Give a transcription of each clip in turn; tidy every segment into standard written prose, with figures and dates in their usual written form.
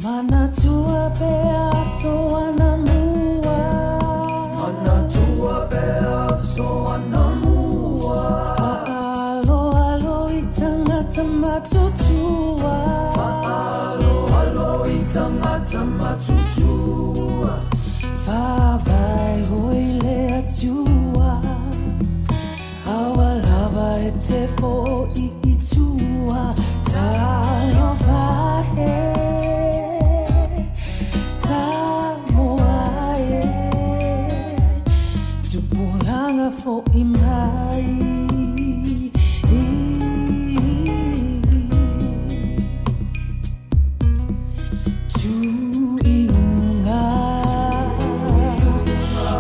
Manatua pe aso anamua. Manatua pe aso anamua. Fa'aaloalo i tagata matutua. Fa'aaloalo i tagata matutua. Faavae hoi le Atua. Aua lava e te fo'i i tua. Talofa e Samoa e. Tupulaga fo'i mai. Tū i lunga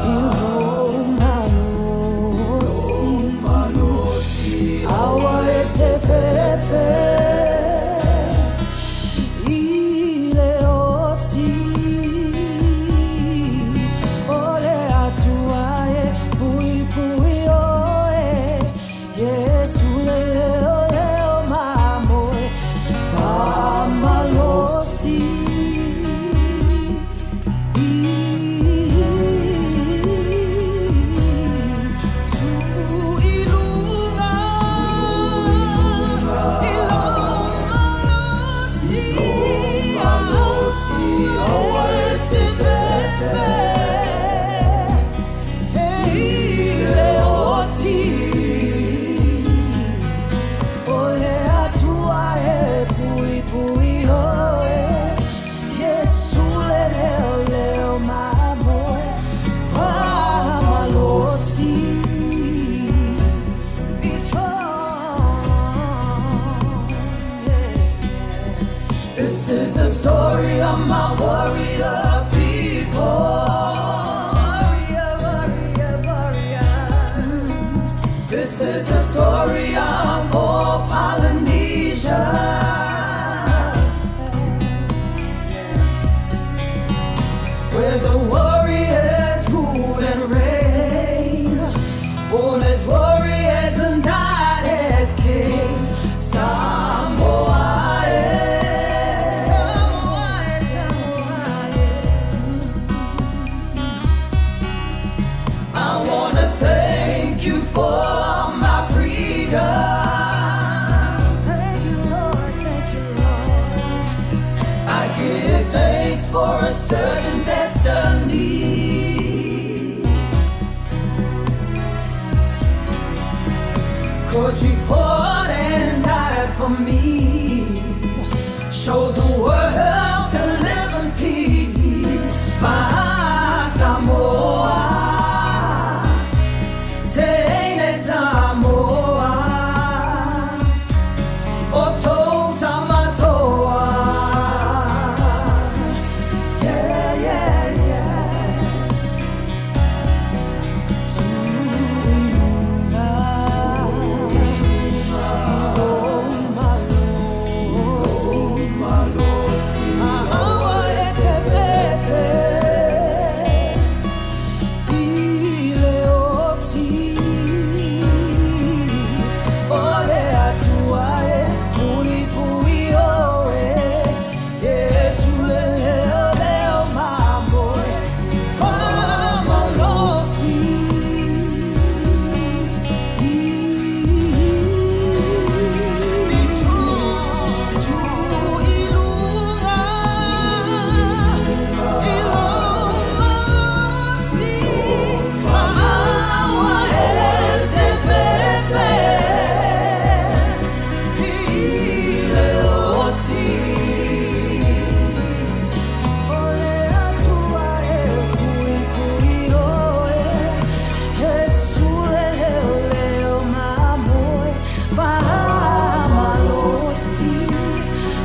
i lō malosi. Aua e te whewhe i le oti. O le Atua e puipui oe. Iesu le leo leo mamoe Faamalosi. Tu i lunga i lo malosi. Aua e te whewhe e i le oti. O le Atua e puipui oe. Iesu le leo leo mamoe Faamalosi. Be strong, yeah. This is the story of my warrior people. Warrior, warrior, warrior. This is the story of all Polynesia. Yes. Where the warriors rule and reign. Born as warriors and died as kings. Samoa, eh. Samoa, eh, Samoa, eh. I wanna thank you for my freedom. Thank you, Lord, thank you, Lord. I give thanks for a certain destiny. Cause you fought and died for me. Showed the world to live in peace. Fa'asamoa. Teine Samoa. O tou tamatoa. Yeah, yeah, yeah. Tu i lunga i lo malosi. Aua e te whewhe i le oti. O le Atua e puipui oe. Iesu le leo leo mamoe Faamalosi. Be strong. Tu i lunga i lo malosi. Aua e te whewhe i le oti. O le Atua e puipui oe. Iesu le leo leo mamoe Faamalosi.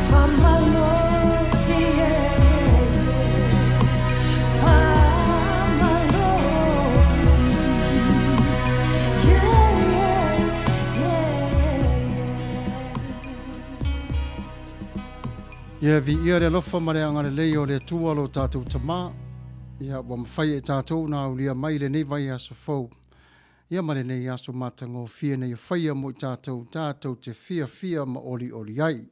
Faamalosi, yeah, yeah, yeah. Faamalosi. Yes, yeah, yeah. Ia, viia le alofa ma le agalelei o le Atua lo tatou Tama, ia ua mafai e tatou ona aulia mai lenei vaiaso fou, ia ma lenei aso matagofie nei o faia mo i tatou, tatou te fiafia ma olioli ai.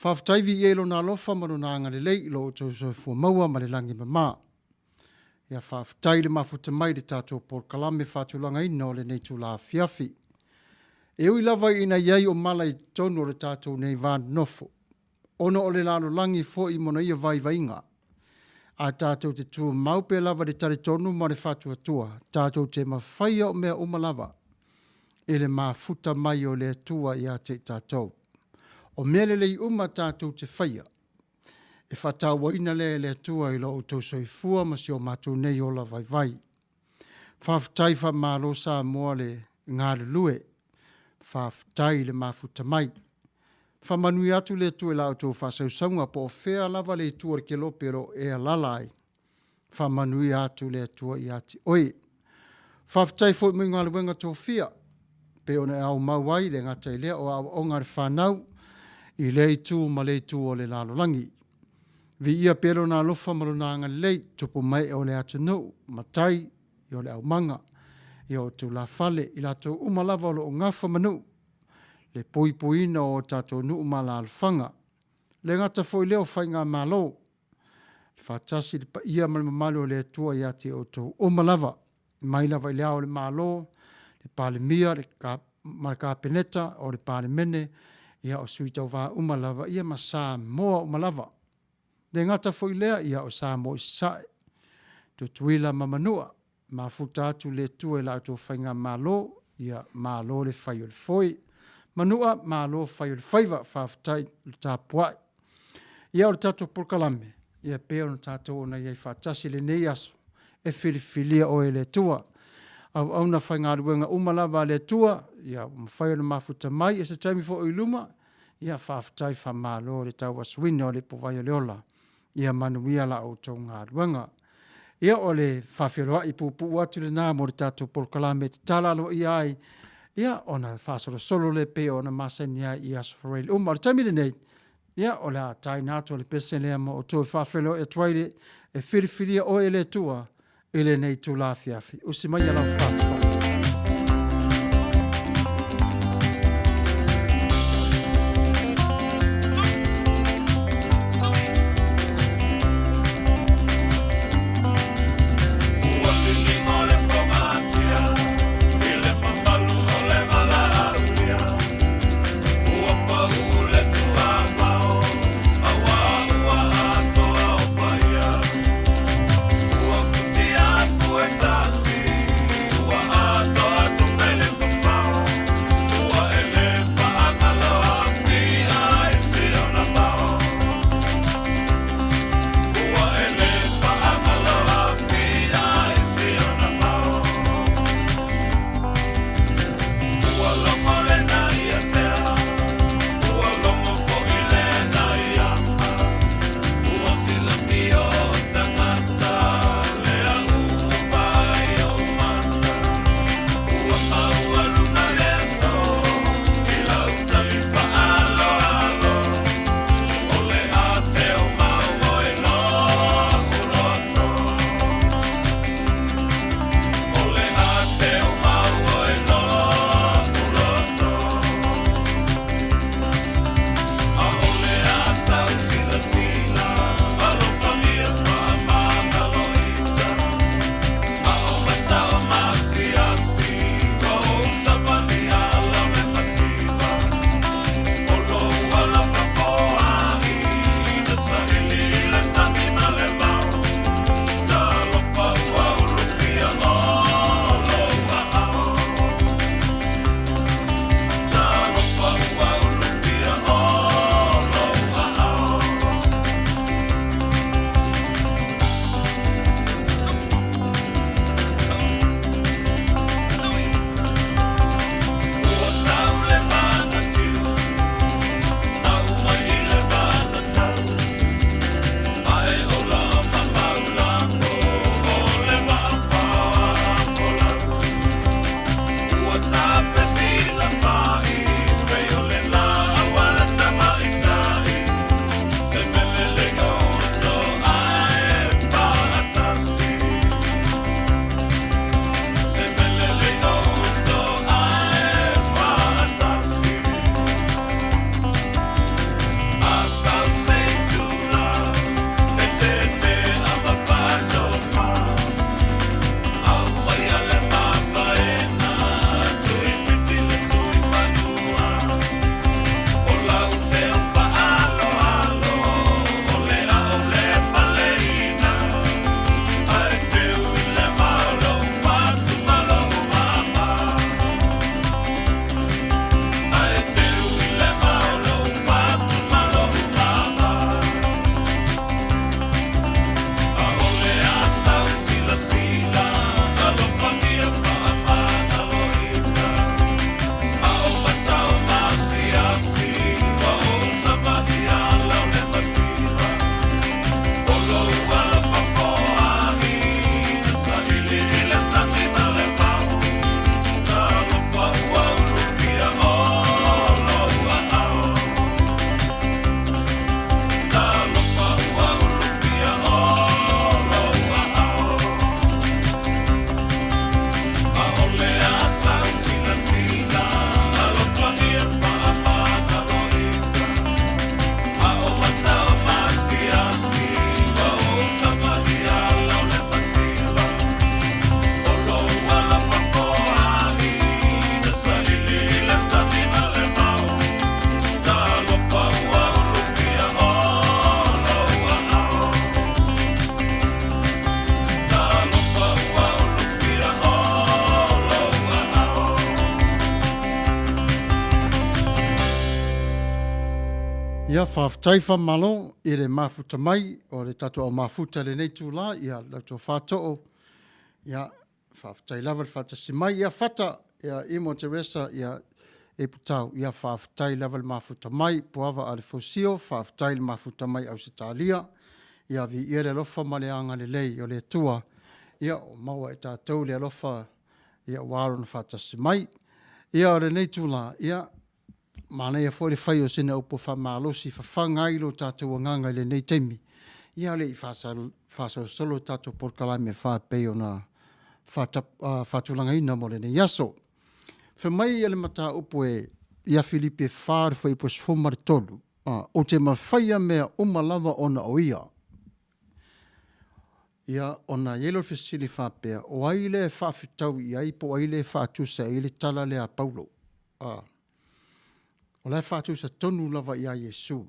Faafetai viia i Lona alofa ma Lona agalelei i lo outou soifua maua ma le lagi e mama. Ia faafetai i le mafuta mai i le tatou polokalame faatulagaina o lenei itula afiafi. E ui lava ina i ai o mala i totonu o le tatou nei va nonofo, ona o le lalolagi foi ma ona ia vaivaiga, ae tatou te tumau pea lava i le talitonu ma le faatuatua tatou te mafaia o mea uma lava i le mafuta mai o le Atua ia te i tatou. O mea lelei uma tatou te faia, e faatauaina lea e le Atua i lo outou soifua ma si o matou nei ola vaivai. Faafetai faamalo Samoa le galulue, faafetai i le mafuta mai. Faamanuia atu le Atua i la outou faasausauga po o fea lava le itu o le kelope o lo o e alaala ai, faamanuia atu le Atua ia te oe. Faafetai foi mo galuega tofia pei ona e aumau ai, e le gata i lea o aoaoga a le fanau i lea itu ma lea itu o le lalolagi. Viia pea Lona alofa ma Lona agalelei i tupu ma ee o le atunuu, matai, o le aumaga, o tulafale, i latou uma lava o lo o nafa ma nuu, le puipuiga o tatou nuu ma alaalafaga. E le gata foi i lea o faigamalo, faatasi le paia ma le mamalu o le Atua ia te outou uma lava, mai lava i Le Ao o le Malo, le Palemia ma le Kapeneta, o le Palemene, ia o sui tauva uma lava, ia ma Samoa uma lava. E le gata foi i lea, ia o Samoa i Sasae, Tutuila ma Manua, mafuta atu le Atua i la outou faigamalo, ia malo le fai o le foe. Manua, malo fai o le faiva, faafetai le tapuai. Ia o le tatou polokalame, ia pei ona tatou i ai faatasi i lenei aso, e filifilia oe e le Atua. Auauna faigaluega uma lava a le Atua, ia ua mafai ona mafuta mai i se taimi foi o i luma, ia faafetai faamalo i le tauasuina o le ipuvai o le ola. Ia manuia la outou galuega. Ia o le faafeiloai puupuu atu lena mo le tatou polokalame e tatala aloaia ai, ia ona faasolosolo lea pei ona masani ai i Aso Faraile uma. O le taimi lenei, ia o le a taina atu o le pese lea mo outou e faafeiloai atu ai le e filifilia oe e le Atua i lenei itula afiafi. Usi maia lau faafofoga. Ia, faafetai faamalo i le mafuta mai o le tatou au mafuta i lenei itula, ia lau tofa Too, ia faafetai lava le faatasi mai. Ia Fata, ia Imo Teresa, ia Eputau, ia faafetai lava le mafuta mai. Puava Alefosio, faafetai le mafuta mai Ausetalia. Ia viia le alofa ma le agalelei o le Atua, ia ua maua e tatou le alofa ia aua lona faatasi mai. Ia o lenei itula, ia manaia foi le fai o sina upu faamalosi e fafaga ai lo tatou agaga i lenei taimi, ia a o le i faasolosolo le tatou polokalame faapei ona faatulagaina mo lenei aso. Fai mai le mataupu e ia Filipi e 4 i le fuaiupu 13, Ou te mafaia mea uma lava ona o ia. Ia, ona i ai lea o le fesili faapea, o ai lea e faafetaui i ai po o ai lea e faatusa i ai le tala lea a Paulo? A, o la e faatusa tonu lava ia Iesu.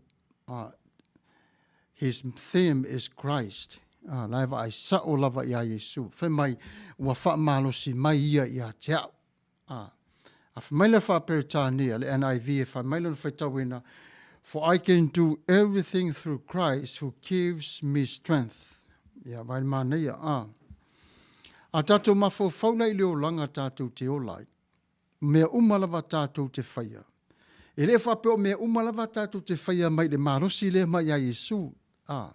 A, his theme is Christ. A, la e vaai sao lava ia Iesu. Fai mai, ua faamalosi mai ia ia te au. A, a fai mai le Faa-Peretania, le NIV, e fai mai lona faitauina, For I can do everything through Christ who gives me strength. Ia, vaai le manaia, a. A tatou mafaufau la i le olaga tatou te ola ai, mea uma lava tatou te faia. E le faapea o mea uma lava tatou te faia mai le malosi lea mai ia Iesu. A,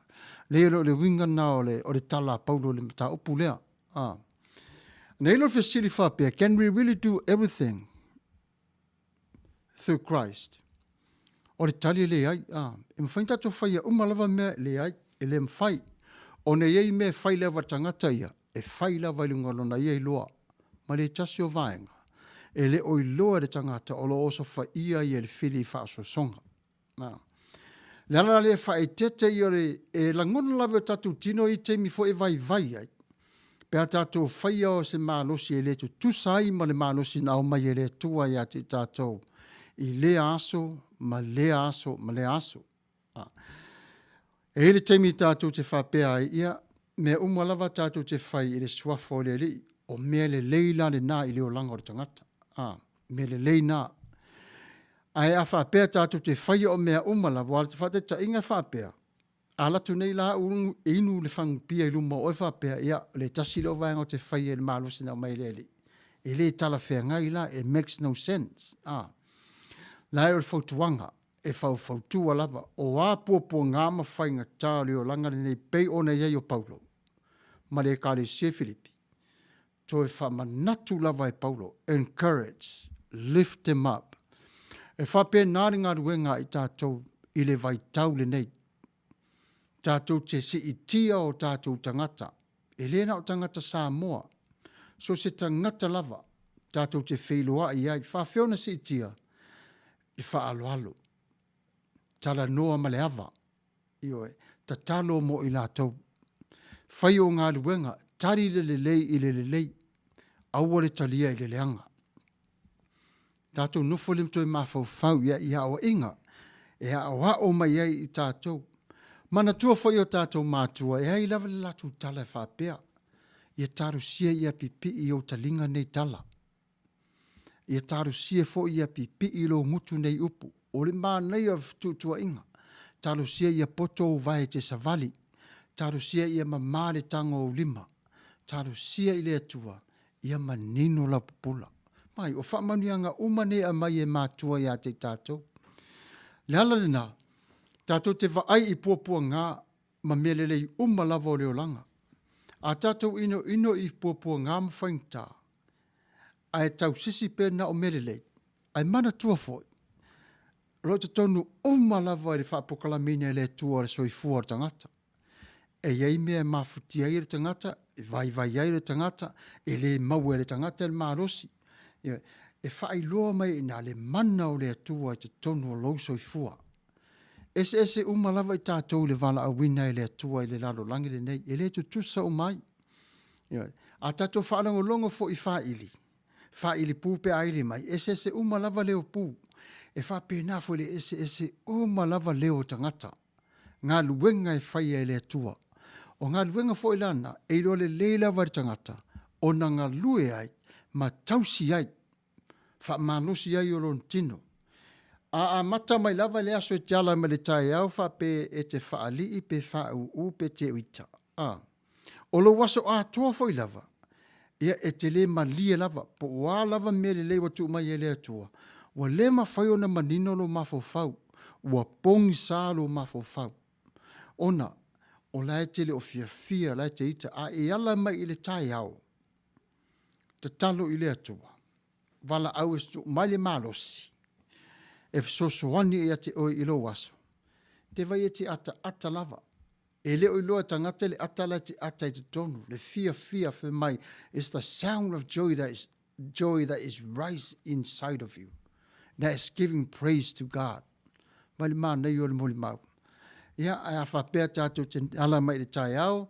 leai e le o le uiga lena o le, o le tala a Paulo i le mataupu lea. A. Ona i ai lea o le fesili faapea, can we really do everything through Christ? O le tali e leai. A. E mafai ona tatou faia uma lava mea? Leai, e le mafai. Ona e i ai mea e fai lava e le tagata ia, e fai lava i luga o lona ia iloa. Ma le tasi o vaega, e le o iloa e le tagata o lo o osofaia ia i le fili faaosoosoga. Na. Le ala lea e faaeteete ia o le, e lagona lava e o tatou tino i taimi foi e vaivai ai, pe a tatou faia o se malosi e le tutusa ai ma le malosi na aumai e le Atua ia te i tatou i lea aso ma lea aso ma lea aso. A. E i ai le taimi tatou te faapea ai, ia, mea uma lava tatou te fai i le suafa o le Alii, o mea lelei la lena i le olaga o le tagata. A, mea lelei na. Ae a faapea tatou te faia o mea uma lava, aua o le faataitaiga e faapea, a alu atu nei la au e inu le fagu pia i luma o oe faapea, ia, o le tasi lea o vaega ou te faia i le malosi na aumai e le Alii. E le talafeagai la, it makes no sense. A. La e o le fautuaga, e faufautua lava, o a puapuaga ma faigata o le olaga lenei pei ona i ai o Paulo ma le Ekalesia i Filipi, toe faamanatu lava e Paulo, encourage, lift them up. E faapena le galuega a i tatou i le vaitau lenei. Tatou te siitia o tatou tagata, e le na o tagata Samoa, so se tagata lava tatou te feiloai ai, faafefea ona siitia? Le faaaloalo, talanoa ma le ava, ioe, tatalo mo i latou, fai o galuega, tali le lelei i le lelei, aua le talia i le leaga. Tatou nofo lea ma toe mafaufau i ai i aoaiga e aoao mai ai i tatou. Manatua foi o tatou matua, e ai lava le latou tala e faapea, ia talosia ia pipii i ou taliga nei tala. Ia talosia foi ia pipii i lou gutu nei upu. O le manaia o le fetuutuuaiga. Talosia ia poto ou vae e te savali. Talosia ia mama le tago o ou lima. Talosia i le Atua ia manino lau pupula. Mai, o faamanuiaga uma nei e aumai e matua ia te i tatou. Le ala lena, tatou te vaai i puapuaga ma mea lelei uma lava o le olaga. A tatou inoino i puapuaga ma faigata, ae tausisi pea na o mea lelei, ae manatua foi, o lo o i totonu uma lava i le faapolokalameina e le Atua o le soifua o le tagata. E i ai mea e mafutia ai le tagata, e vaivai ai le tagata, e le maua e le tagata le malosi. E faailoa mai i ina le mana o le Atua i totonu o lou soifua. Eseese uma lava i tatou i le valaauina e le Atua i le lalolagi lenei, e le tutusa uma ai. A tatou faalogologo foi i faili, faili pu pe a ili mai, eseese uma lava leo pu. E faapena foi le eseese uma lava leo o tagata. Galuega e faia e le Atua. O galuega foi la na, e iloa lelei lava e le tagata ona galue ai ma tausi ai, faamalosi ai o lona tino. A amata mai lava le aso e te ala mai le taeao faapea e te faalii pe faauu pe te uita. A. O lou aso atoa foi lava, ia e te le malie lava, po o a lava mea lelei ua tuu mai e le Atua, ua le mafai ona manino lou mafaufau, ua pogisa lou mafaufau. Ona, o la e te le o fiafia, o la e te ita, a e ala mai i le taeao, tatalo i le Atua, valaau e tuu mai le malosi e fesoasoani ia te oe i lou aso, te vai e te ataata lava. E le o iloa e tagata le ata la e te ata i totonu, le fiafia fai mai, it's the sound of joy that is, joy that is rise inside of you, that is giving praise to God. Mai le manaia o le molimau. Ia, ae a faapea tatou te ala mai i le taeao,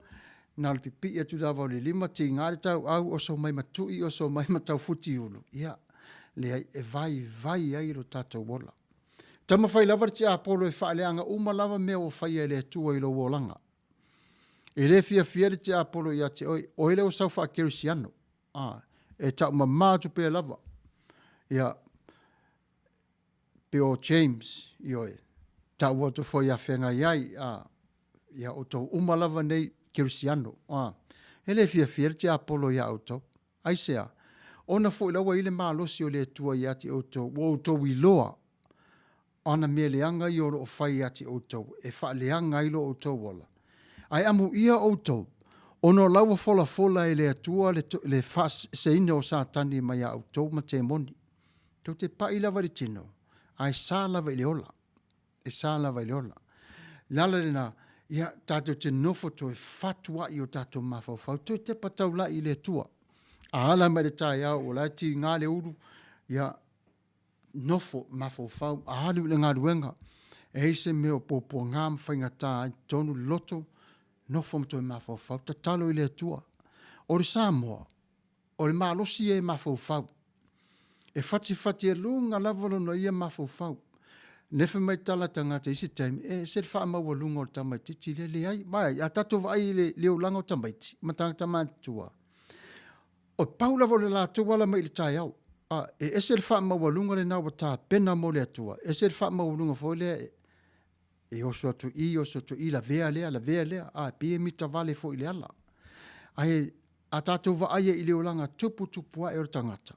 na o le pipii atu lava o le lima, tiga le tauau, oso mai ma tui, oso mai ma taufutiulu. Ia, leai, e vaivai ai lo tatou ola. Taumafai lava le tiapolo e faaleaga uma lava mea ua faia e le Atua i lou olaga. E le fiafia le tiapolo ia te oe, oe lea ua sau faakerisiano. A, e taumama atu pea lava. Ia, pe o James, ioe, taua atu foi ia feagai ai, a, ia outou uma lava nei kerisiano. A, e le fiafia le tiapolo ia outou. Aisea? Ona foi la ua i ai le malosi o le Atua ia te outou, ua outou iloa ana mea leaga ia o lo o fai ia te outou, e faaleaga ai lo outou ola. Ae amuia outou, ona o la ua folafola e le Atua le, le faaseseina o Satani mai a outou ma temoni. Tou te pai lava i le tino, ae sa lava i le ola. E sa lava i le ola. Le ala lena, ia, tatou te nofo toe fatuai o tatou mafaufau, toe tepa taulai i le Atua. A ala mai le taeao o la e tiga le ulu, ia, nofo mafaufau, a alu i le galuega, e i ai se mea o puapuaga ma faigata ai totonu le loto, nofo ma toe mafaufau, tatalo i le Atua. O le Samoa, o le malosi ia e mafaufau. E fatifatialuga lava lona ia mafaufau. Nefa mai tala tagata i isi taimi, e ese le faamaualuga o le tamaitiiti lea, leai. Vaai, a tatou vaai i le, le olaga o tamaiti ma tagata matutua, o pau lava o le latou ala mai i le taeao. A, e ese le faamaualuga lena ua tapena mo le Atua, ese le faamaualuga foi lea e, e oso atu i, oso atu i, lavea lea, lavea lea, a, pei e mitavale foi i le ala. Ae a tatou vaai ai i le olaga tuputupu ae o le tagata,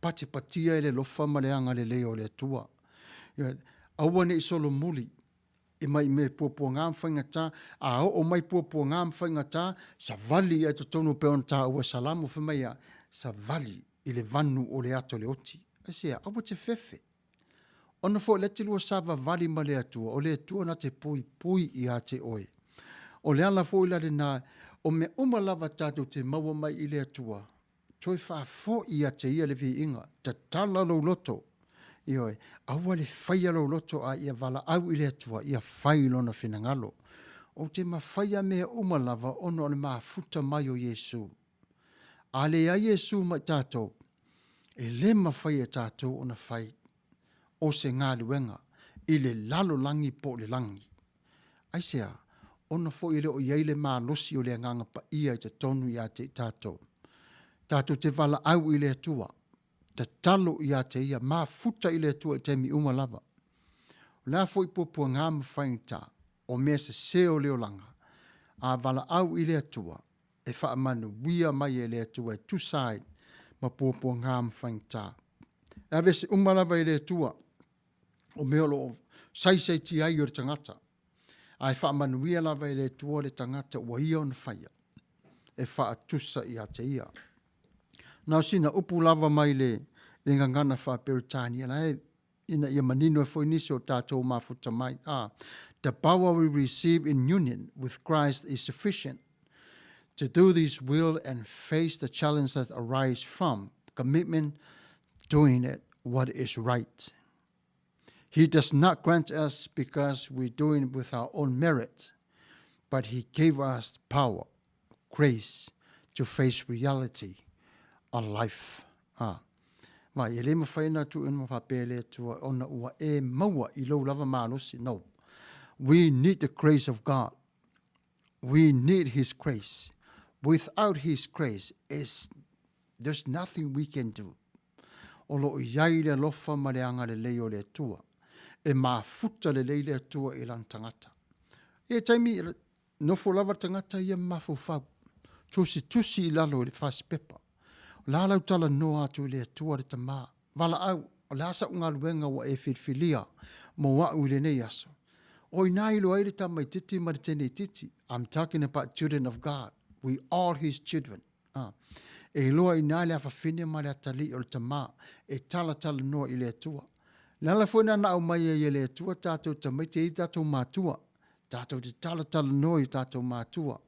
patipatia e le alofa ma le agalelei o le Atua. Aua ne i solomuli i mai mea puapuaga ma faigata, a oo mai puapuaga ma faigata, savali ia i totonu pei ona taua e Salamo, fai mai ia, savali i le vanu o le ata o le oti. Aisea? Aua te fefe. Ona foi o lea e te lua savavali ma le Atua, o le Atua na te puipui ia te oe. O le ala foi la lena, o mea uma lava tatou te maua mai i le Atua, toe faafoi ia te Ia le viiga, tatala lou loto, ioe, aua le faia lou loto a ia valaau i le Atua ia fai Lona finagalo. Ou te mafaia mea uma lava ona o le mafuta mai o Iesu. A leai Iesu ma i tatou, e le mafai e tatou ona fai o se galuega i le lalolagi po o le lagi. Aisea? Ona foi e le o i ai le malosi o le Agaga Paia i totonu ia te i tatou. Tatou te valaau i le Atua, tatalo ia te Ia, mafuta i le Atua i taimi uma lava. O le a foi puapuaga ma faigata, o mea sese o le olaga, a valaau i le Atua, e faamanuia mai e le Atua e tusa ai ma puapuaga ma faigata. E aveese uma lava e le Atua o mea o lo o saisaitia ai o le tagata, ae faamanuia lava e le Atua le tagata ua ia ona faia e faatusa ia te ia. Na o sina upu lava mai le, le gagana faa-Peretania, la e ina ia manino ai foi nisi o tatou mafuta mai. A, the power we receive in union with Christ is sufficient to do this will and face the challenge that arise from commitment doing it what is right. He does not grant us because we're doing it with our own merit, but he gave us power, grace to face reality on life. A, ma e le mafai ona tuuina ma faapea e le Atua ona ua e maua i lou lava malosi. No. We need the grace of God. We need His grace. Without His grace, is, there's nothing we can do. o lo o i ai le alofa ma le agalelei o le Atua. E mafuta lelei le Atua i lana tagata. I taimi, nofo lava le tagata ia ma mafaufau, tusitusi i lalo i le fasipepa. O le a lau talanoa atu i le Atua le Tama? Valaau, o le a sa'u galuega ua e filifilia mo a'u i lenei aso? O i ina e iloa ai le tamaitiiti ma le teneitiiti, I'm talking about children of God, we all his children. A, e iloa i ina le afafine ma le atalii o le Tama e talatalanoa i le Atua. O le ala foi lena na aumai ai e le Atua tatou tamaiti e i ai tatou matua, tatou te talatalanoa i o tatou matua,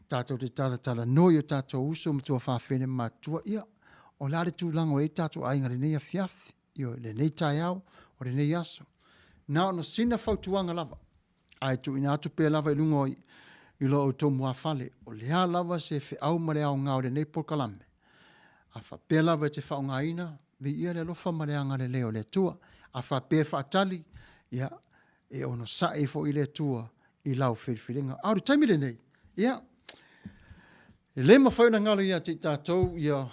tatou te talatalanoa i o tatou uso ma tuafafine ma matutua, ia, o le a le tulaga o i ai tatou aiga i lenei afiafi, ioe, lenei taeao, o lenei aso. Na ona sina fautuaga lava, ae tuuina atu pea lava i luga o i lo outou muafale, o le a lava se feau ma le aoga o lenei polokalame, a faapea lava e te faaaogaina, viia le alofa ma le agalelei o le Atua. A faapea e faatali, ia, e onosai foi le Atua i lau filifiliga. A o le taimi lenei, ia, e le mafai ona galo ia te i tatou ia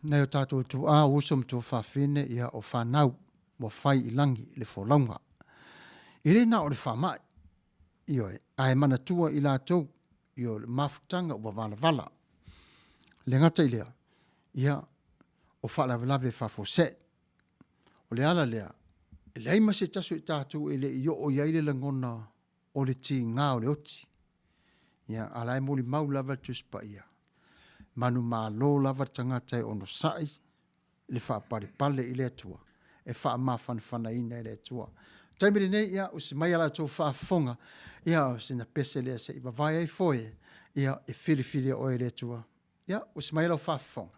nai o tatou tuaa, uso ma tuafafine, ia, o fanau ua fai i lagi le folauga. E le na o le faamai, ioe, ae manatua i latou, ioe, le mafutaga ua valavala. E le gata i lea, ia, o faalavelave faafuasei. O le ala lea, e leai ma se tasi o i tatou e le i oo i ai le lagona o le tiga o le oti. Ia, a o la e molimau lava le Tusi Paia, manumalo lava le tagata e onosai le faapalepale i le Atua, e faamafanafanaina e le Atua. O le taimi lenei, ia, usi mai a la outou faafofoga, ia, o sina pese lea se i vavae ai foe, ia, e filifilia oe e le Atua. Ia, usi mai lau faafofoga.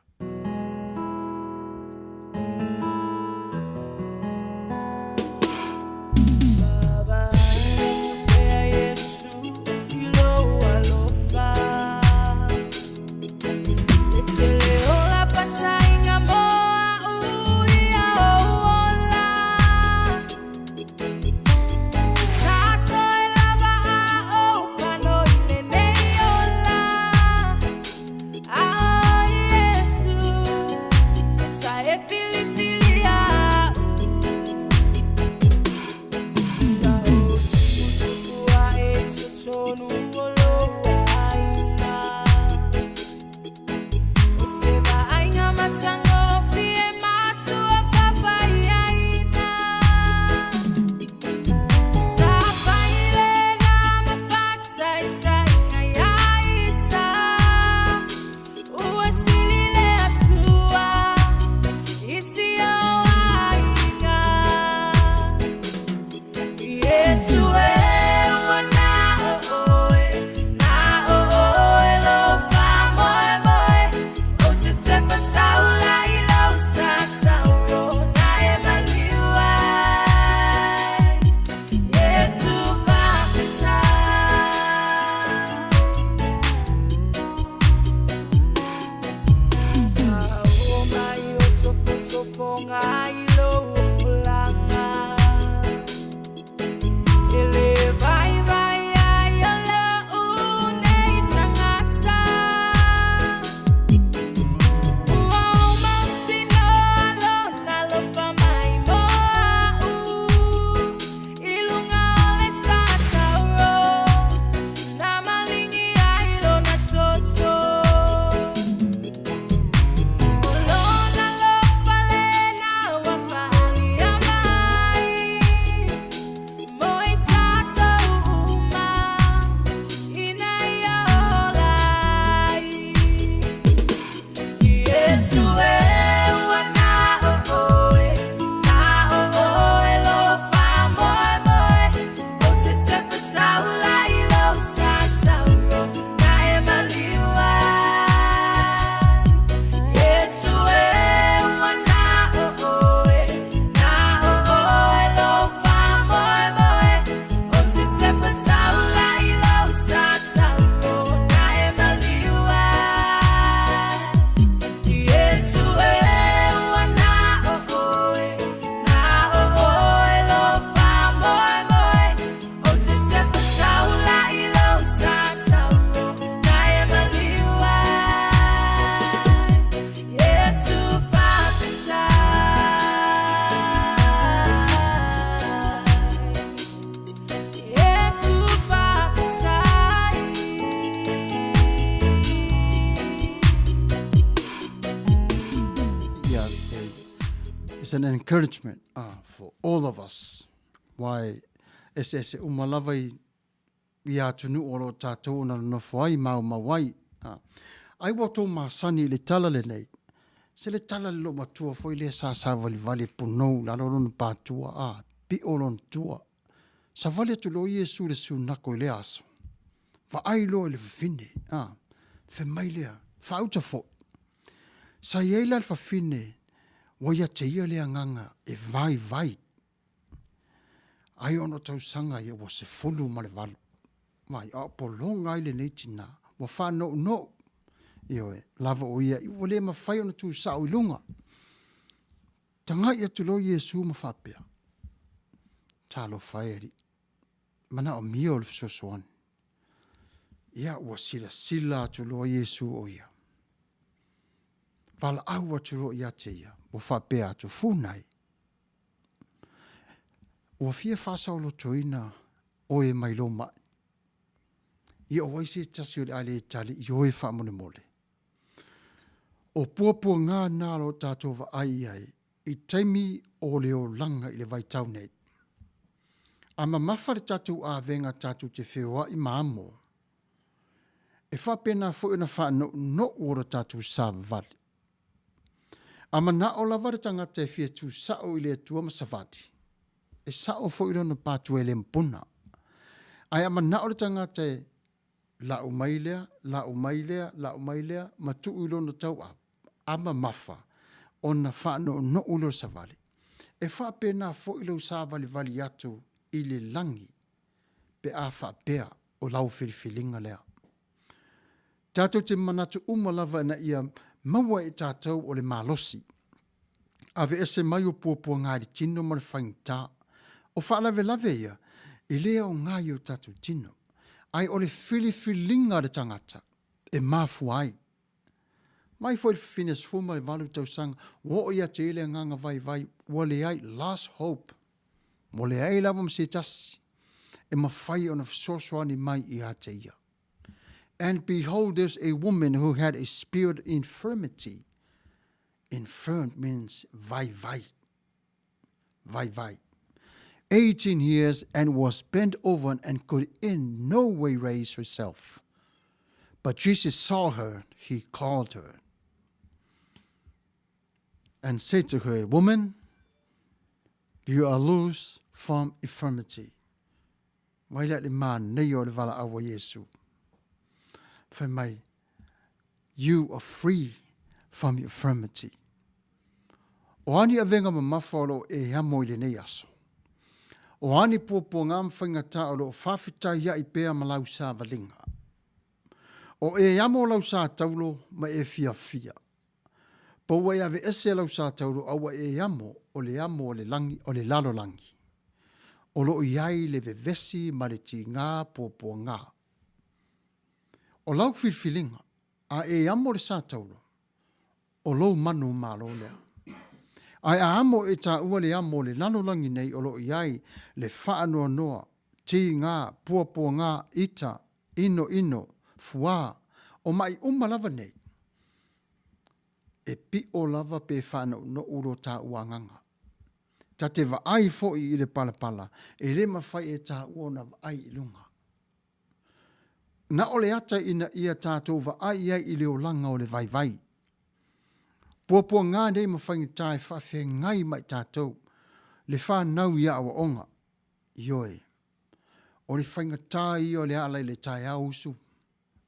It's an encouragement uh, for all of us. Why eseese uma lava i ia atunuu o lo o tātou ona nonofo ai maumau ai. Uh, ai ua tou masani i le tala lenei, se le tala le loomatua foi lea sa savalivali e punou i lalo lona pātua, a, piʻo lona tua. Savali atu loa Iesu i le sunako i lea aso. Vaai loa i le fafine, a, fai mai lea, faauta foi. Sa i ai la le fafine ua ia te ia le agaga e vaivai. Ai ona tausaga ia ua 18. Mai, a o pologa ai lenei tinā, ua faanounou. Ioe, lava o ia, ua le mafai ona tusao i luga. Tagai atu loa Iesu ma faapea, Talofa e Alii, manaomia o le fesoasoani. Ia, ua silasila atu loa Iesu o ia. Valaau atu loa ia te ia, ua faapea atu, Funai, ua fia faasaolotoina oe mai lou mai. Ia o ai se tasi o le a le tali i oe faamolemole. O puapuagā nā lo tātou vaai i ai i taimi o le olaga i le vaitau nei. A mamafa le tatou avega tatou te feoai ma amo, e faapena foi ona faanounou o lo tatou savavali. A manao lava le tagata e fia tusao i le Atua ma savali, e sao foi lona patua e le mapuna. Ae a manao le tagata e lau mai lea, lau mai lea, lau mai lea, ma tuu i lona tauau, a mamafa, ona faanounou lea o le savali. E faapena foi lou savalivali atu i le lagi pe a faapea o lau filifiliga lea. Tatou te manatu uma lava ina ia maua e tatou o le malosi. Aveese mai o puapuaga i le tino ma le faigata. O faalavelave ia, e le aoga i o tatou tino, ae o le filifiliga a le tagata e mafua ai. Mai foi le fafine 18 tausaga, ua oo ia te ia le agaga vaivai, ua leai, last hope, ua leai lava ma se tasi e mafai ona fesoasoani mai ia te ia. And behold, there's a woman who had a spirit infirmity. Infirm means vaivai. Vaivai. 18 years and was bent over and could in no way raise herself. But Jesus saw her, he called her and said to her, Woman, you are loose from infirmity. Mai lea le manaia o le valaau a Iesu. Fai mai, You are free from infirmity. O a ni avega mamafa o lo o e amo i lenei aso? O a ni puapuagā ma faigata o lo o faafetai ai pea ma lau savaliga? O e amo lau sa taulo ma e fiafia. Po ua e aveese lau sa taulo a ua e amo o le amo o le lagi, o le lalolagi. O lo o i ai le vevesi ma le tigā puapuagā. O lau filifiliga, a e amo le sa taulo, o lou manu malo lea. Ae a amo e tāua le amo o le lalolagi nei o lo o i ai le faanoanoa, tigā, puapuagā, ita, inoino, fuā, o maʻi uma lava nei, e piʻo lava pe faanounou lo tāua agaga. Ta te vaai foi i le palapala, e le mafai e tāua ona vaai i luga. Na o le ata ina ia tātou vaai ai i le olaga o le vaivai. Puapuagā nei ma faigata e faafeagai ma i tātou, le whanau i aoaoga. Ioe, o le faigata ia o le ala i le taeao usu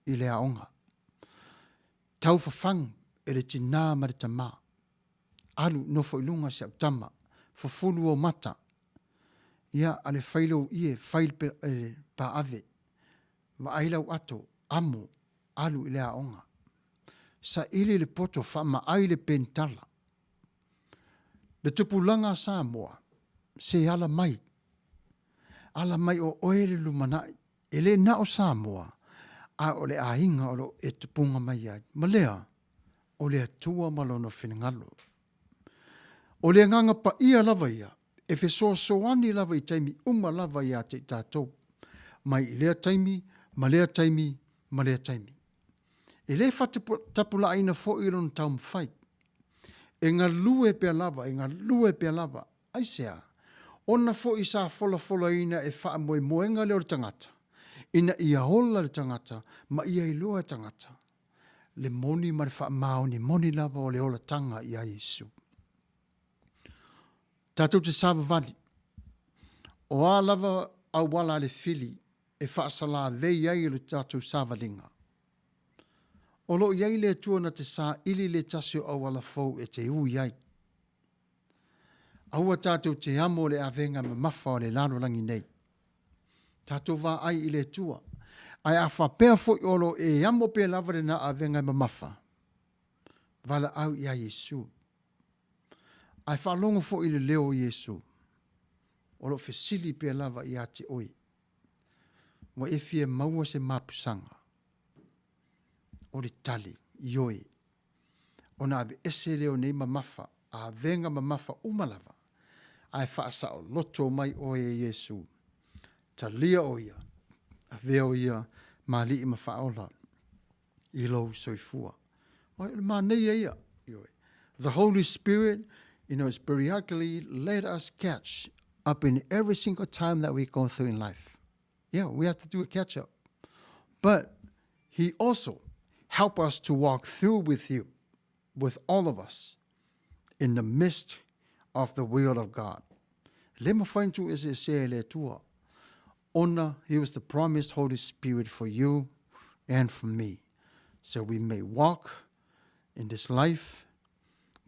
i le aoga. Tau fafagu e le tinā ma le tamā. Alu nofo i luga si au tama, fufulu o mata. Ia, a le fai lou ie, fai le e, paave. Vaai lau ato, amo, alu i le aoga. Saili le poto, faamaai le penitala. Le tupulaga a Samoa, se ala mai. Ala mai o oe le lumanai. E le na o Samoa, a o le aiga o lo o e tupuga mai ai. Ma lea, o le Atua ma lona finagalo. O le agaga paia lava ia, e fesoasoani lava i taimi uma lava ia te i tatou, mai i lea taimi, ma lea taimi, ma lea taimi. E le faatapulaaina foi lona taumafai. E galue pea lava, e galue pea lava. Aisea? Ona foi sa folafolaina e faamoemoega lea o le tagata, ina ia ola le tagata ma ia iloa e tagata le moni ma le faamaoni moni lava o le olataga ia Iesu. Tatou te savavali, o a lava auala a le fili e faasalavei ai le tatou savaliga, o lo o i ai le Atua na te saili le tasi o auala fou e te ui ai. Aua tatou te amo le avega mamafa o le lalolagi nei. Tatou vaai i le Atua. Ae a faapea foi o lo o e amo pea lava lena avega mamafa, valaau ia Iesu. Ae faalogo foi i le leo o Iesu, o lo o fesili pea lava ia te oe, Ua e fia maua se mapusaga? O le tali, ioe. Ona aveese lea o nei mamafa, avega mamafa uma lava, ae faasaoloto mai oe e Iesu. Talia o ia, avea o ia ma Alii ma Faaola i lou soifua. O le manaia ia, ioe. The Holy Spirit, you know, spiritually let us catch up in every single time that we go through in life. Yeah, we have to do a catch up. But he also help us to walk through with you, with all of us, in the midst of the will of God. Le mafai ona tuueseesea e le Atua, ona he was the promised Holy Spirit for you and for me, so we may walk in this life,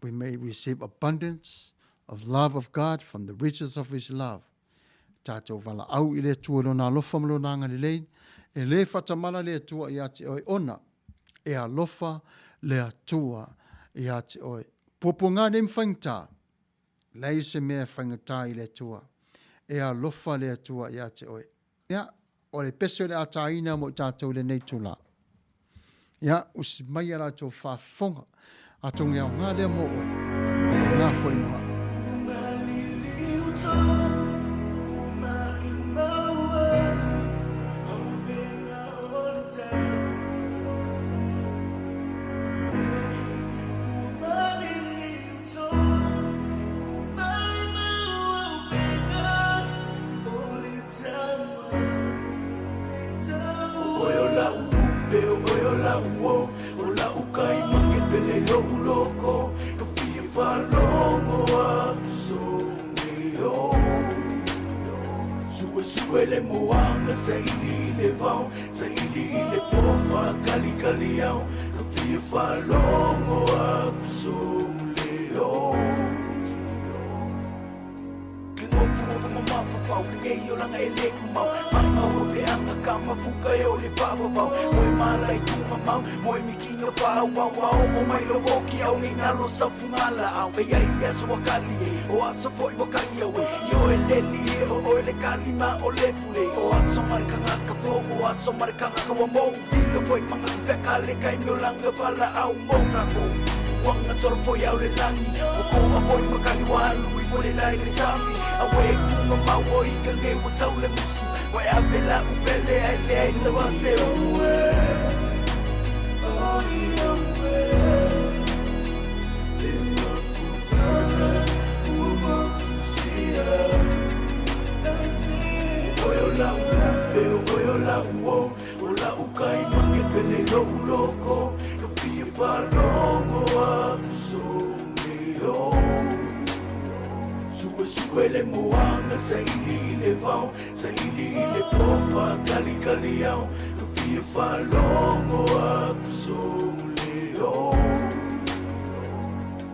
we may receive abundance of love of God from the riches of his love. Tatou valaau i le Atua i lona alofa ma lona agalelei, e le faatamala le Atua ia te oe ona e alofa le Atua ia te oe. Puapuaga nei ma faigata, leai se mea e faigata i le Atua. E alofa le Atua ia te oe. Ia, o le pese o le a tāina mo i tātou i lenei itula. Ia, usi mai a latou faafofoga. Atonu e aoga lea mo oe. Aoga foi mo au. Ke ngofongofa mamafafau Lenei olaga e le tumau Maumau o peaga ka mafuka e o le faavavau Moe mala i tugamau Moe mikina faaauau A oo mai lou oki au Nei galo saufugalaau E iai i aso ua kali e O aso foi ua kali au e I oe leli e O oe le kali ma o le pule O aso ma le kagaka fou O aso ma le kagaka ua mou Lilo foi manga pea kale kai me olaga valaau mo kakou Uaga solo foi au le lagi Ua koa foi makani ua alu ifo le lae le sami Aue kuga mau o i ka ngei ua sau le musu Ua e ave la upele ai le ai lawa se Oe o lau lupe, oe o lau o O lau kai mange pele lo'u loko Ka fia faalogo atu sou leo Suesue le moana saili i le vao Saili i le pofa kalikali ao Ka fia faalogo atu sou leo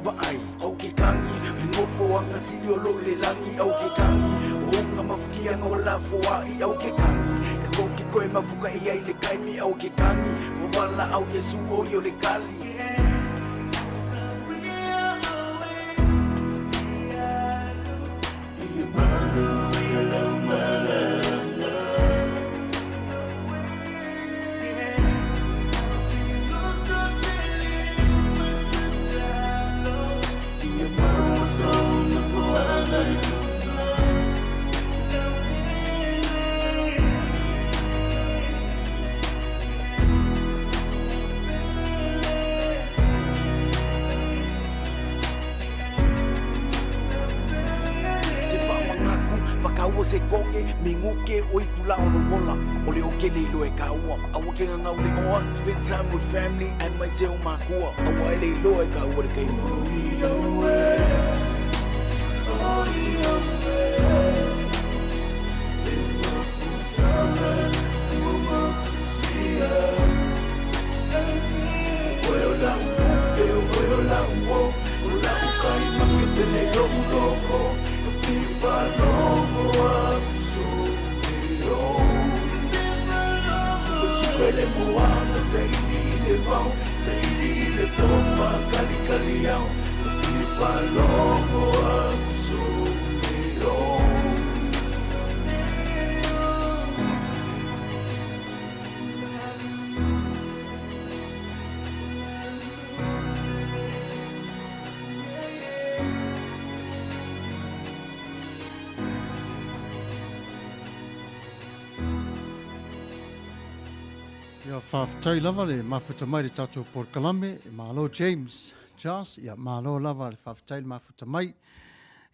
Vaai, au ke kagi Le nofoaga sili o lo i le lagi Au ke kagi O uga mafukiaga ua lafoai Au ke kagi Ka kou ke koe mafuka e ai le kaimi Au ke kagi Ua valaau Iesu o ia o le kali Sekonge, Minguke, o Ikula o lo wola. O le o kele ilo e ka ua. Aua ke ngangau le oa, spend time with family and mai se o makua. Aua e le iloa e ka ua le kai. Ia, faafetai lava le mafuta mai le tatou polokalame. E malo James Charles, ia malo lava le faafetai le mafuta mai.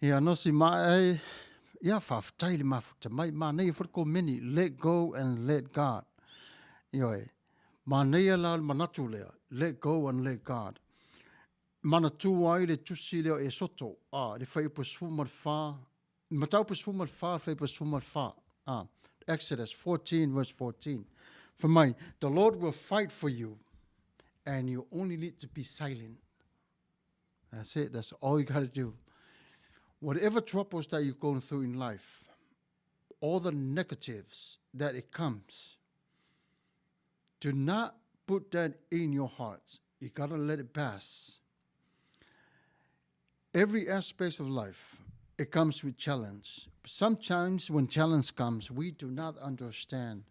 Ia nosi mae, ia faafetai le mafuta mai. Manaia foi le komeni, let go and let God. Ioe, manaia la le manatu lea, let go and let God. Manatua ai le tusi lea o Esoto, a, le fuaiupu 14, mataupu 14, fuaiupu 14, a, Exodus 14 verse 14. Fai mai, the Lord will fight for you and you only need to be silent. That's it. That's all you got to do. Whatever troubles that you're going through in life, all the negatives that it comes, do not put that in your heart. You got to let it pass. Every aspect of life, it comes with challenge. Sometimes when challenge comes, we do not understand.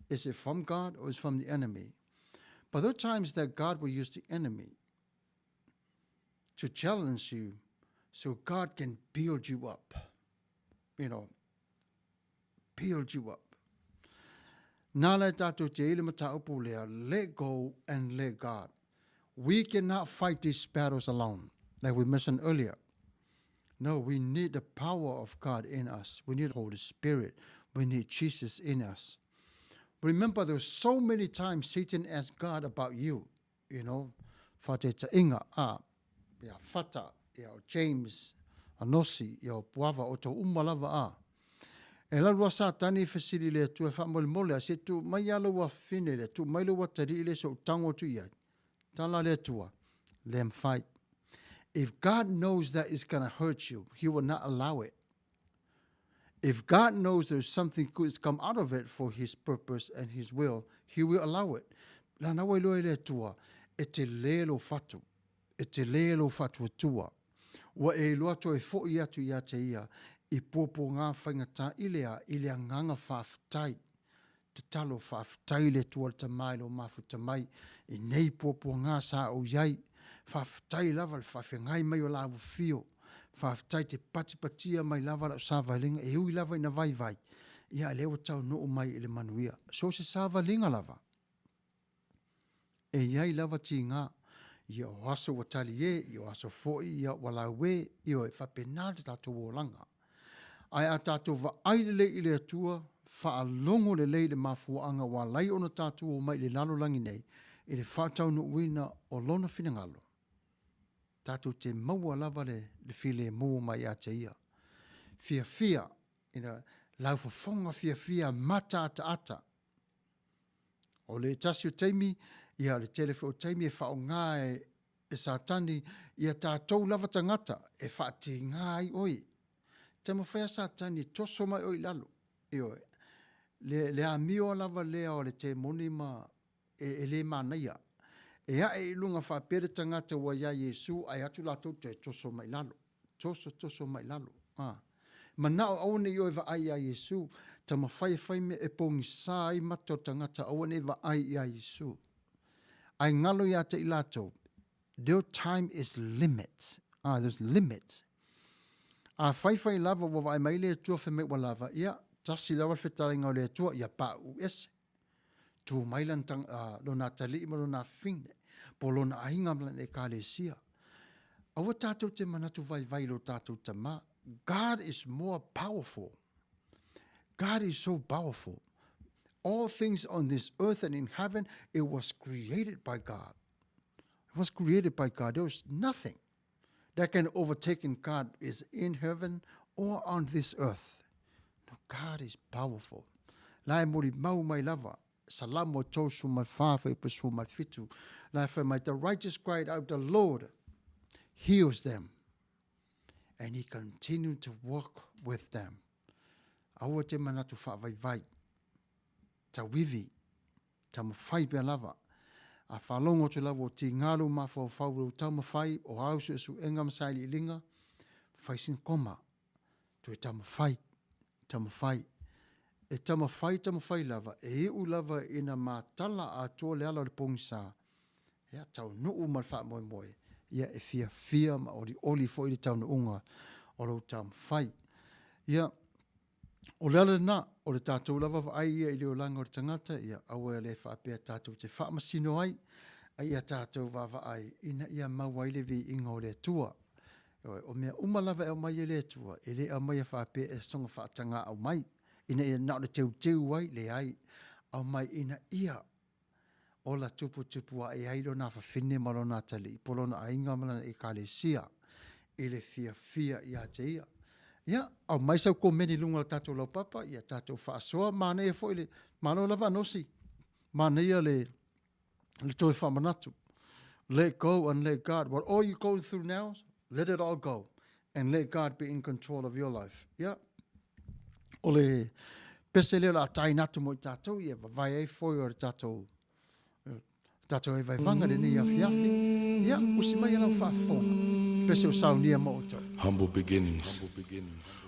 Is it from God or is it from the enemy? But there are times that God will use the enemy to challenge you so God can build you up. You know, build you up. Nā lai tātou te ile mataupu lea, let go and let God. We cannot fight these battles alone, like we mentioned earlier. No, we need the power of God in us. We need the Holy Spirit. We need Jesus in us. Remember, there's so many times Satan asked God about you, you know, whateta'inga, a, ia Fata, ia o James, a Nosi, ia o Puava, o tō uma lava a. E lalu a Satani i fesili le Atua e faamolemole a se tuu mai a lou afine lea, tuu mai lou atalii lea se ou tago atu i ai. Tala le Atua, let him fight. If God knows that it's gonna hurt you, he will not allow it. If God knows there's something good is come out of it for his purpose and his will, he will allow it. Lana ua iloa e le Atua, e telē lou fatu, e telē lou faatuatua. Ua e iloa toe foʻi atu iā te ia i puapuagā faigata i le a, i le agaga faafetai. Tatalo, faafetai le Atua le Tama i lou mafuta mai i nei puapuagā sa ou i ai. Faafetai lava le faafeagai mai o la ua fio. Faafetai te patipatia mai lava lau savaliga e ui lava ina vaivai, ia a lea ua taunuu mai i le manuia. So se savaliga lava. E i ai lava tigā, ia o aso ua tali e, ia o aso foi ia ua lau e, ioe, e faapena le tatou olaga. Ae a tatou vaai lelei i le Atua, faalogo lelei i le mafuaaga ua ala ai ona tatou omai i le lalolagi nei, i le faataunuuina o Lona finagalo, tatou te maua lava le, le filemu mai ia te Ia. Fiafia, ina, laufofoga fiafia mataataata, O le tasi o taimi, ia o le tele foi o taimi e faaaoga e, e Satani ia tatou lava tagata e faatiga ai oe. Taumafai a Satani e toso mai oe i lalo. Ioe. Le, le amio lava lea o le temoni ma e, e le manaia. E ae i luga faapea le tagata ua iā Iesu ae atu latou toe toso mai lalo. Toso, toso mai lalo. A. Manao aua ne i oe vaai iā Iesu, taumafai e fai mea e pogisa ai mata o tagata aua ne i vaai iā Iesu. Ae galo iā te i latou, their time is limit. Ah, there's limit. A faifai lava ua vaai mai le Atua fai mai ua lava, ia, tasi lava le fetalaiga o le Atua, ia pauu ese. Tū mai lana, uh, lona atalii ma lona afine, po lona aiga ma lana ekalesia. Aua tātou te manatu vaivai i lo tātou tamā. God is more powerful. God is so powerful. All things on this earth and in heaven, it was created by God. It was created by God. There was nothing that can overtake in God is in heaven or on this earth. No, God is powerful. La e mori mau mai lava. Salamo 34 fuaiupu 17. La e whai mai, the righteous cried out, the Lord heals them. And he continued to work with them. Aua te manatu whaavaivai. Tauivi. Taumawhai pea lava. A whaalongo atu lava o tīngā lou mafaufau lou taumawhai o āu suesuenga ma sailiiliga, whai sina koma. Toe taumawhai, taumawhai. E taumawhai, taumawhai lava, e iu lava ina matala atoa le ala o le pogisa, ia, taunuu ma le faamoemoe, ia, e fiafia ma olioli foi le taunuuga o lou taumawhai. Ia, O le ala lena, o le tatou lava vaai ia i le olaga o le tagata, ia aua e le faapea tatou te faamasino ai, a ia tatou vaavaai ina ia maua ai le viiga o le Atua. Ioe, o mea uma lava e aumai e le Atua, e le aumaia faapea e soga faataga aumai, ina ia na o le teuteu ai, leai, aumai ina ia ola tuputupu aʻe ai lona afafine ma lona atalii po lona aiga ma lana ekalesia i le fiafia iā te ia. Ia, aumai sau komeni i luga o le tatou laupapa, ia tatou faasoa, manaia foi le, malo lava Nosi, manaia le, le toe faamanatu. Let go and let God. What all you going through now, let it all go and let God be in control of your life. Ia, o le pese lea o le a taina atu mo i tatou, ia vavae ai foi o le tatou, tatou e vaivaga lenei afiafi. Ia, usi mai e lau faafofoga. Pese o saunia mo outou. Humble beginnings. Humble beginnings.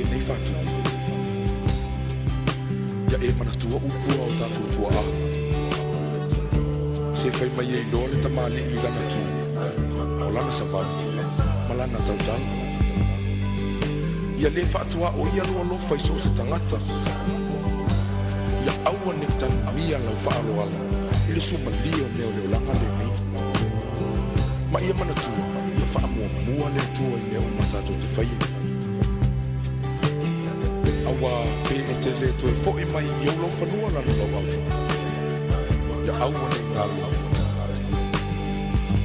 lenei faatupu. Ia e manatua upu a o tatou tuaa. Se fai mai e iloa le tamalii i lana tu, o lana savali, ma lana tautala. Ia le faatuaoia lou alofa i so o se tagata. Ia aua ne i tanuia lau faaaloalo i le suamalie o mea o le olaga lenei. Ma ia manatua, ia faamuamua le Atua i mea uma tatou te faia. Aua pe e te le toe foʻi mai i ou laufanua lalo lau ava, ia aua ne i galo,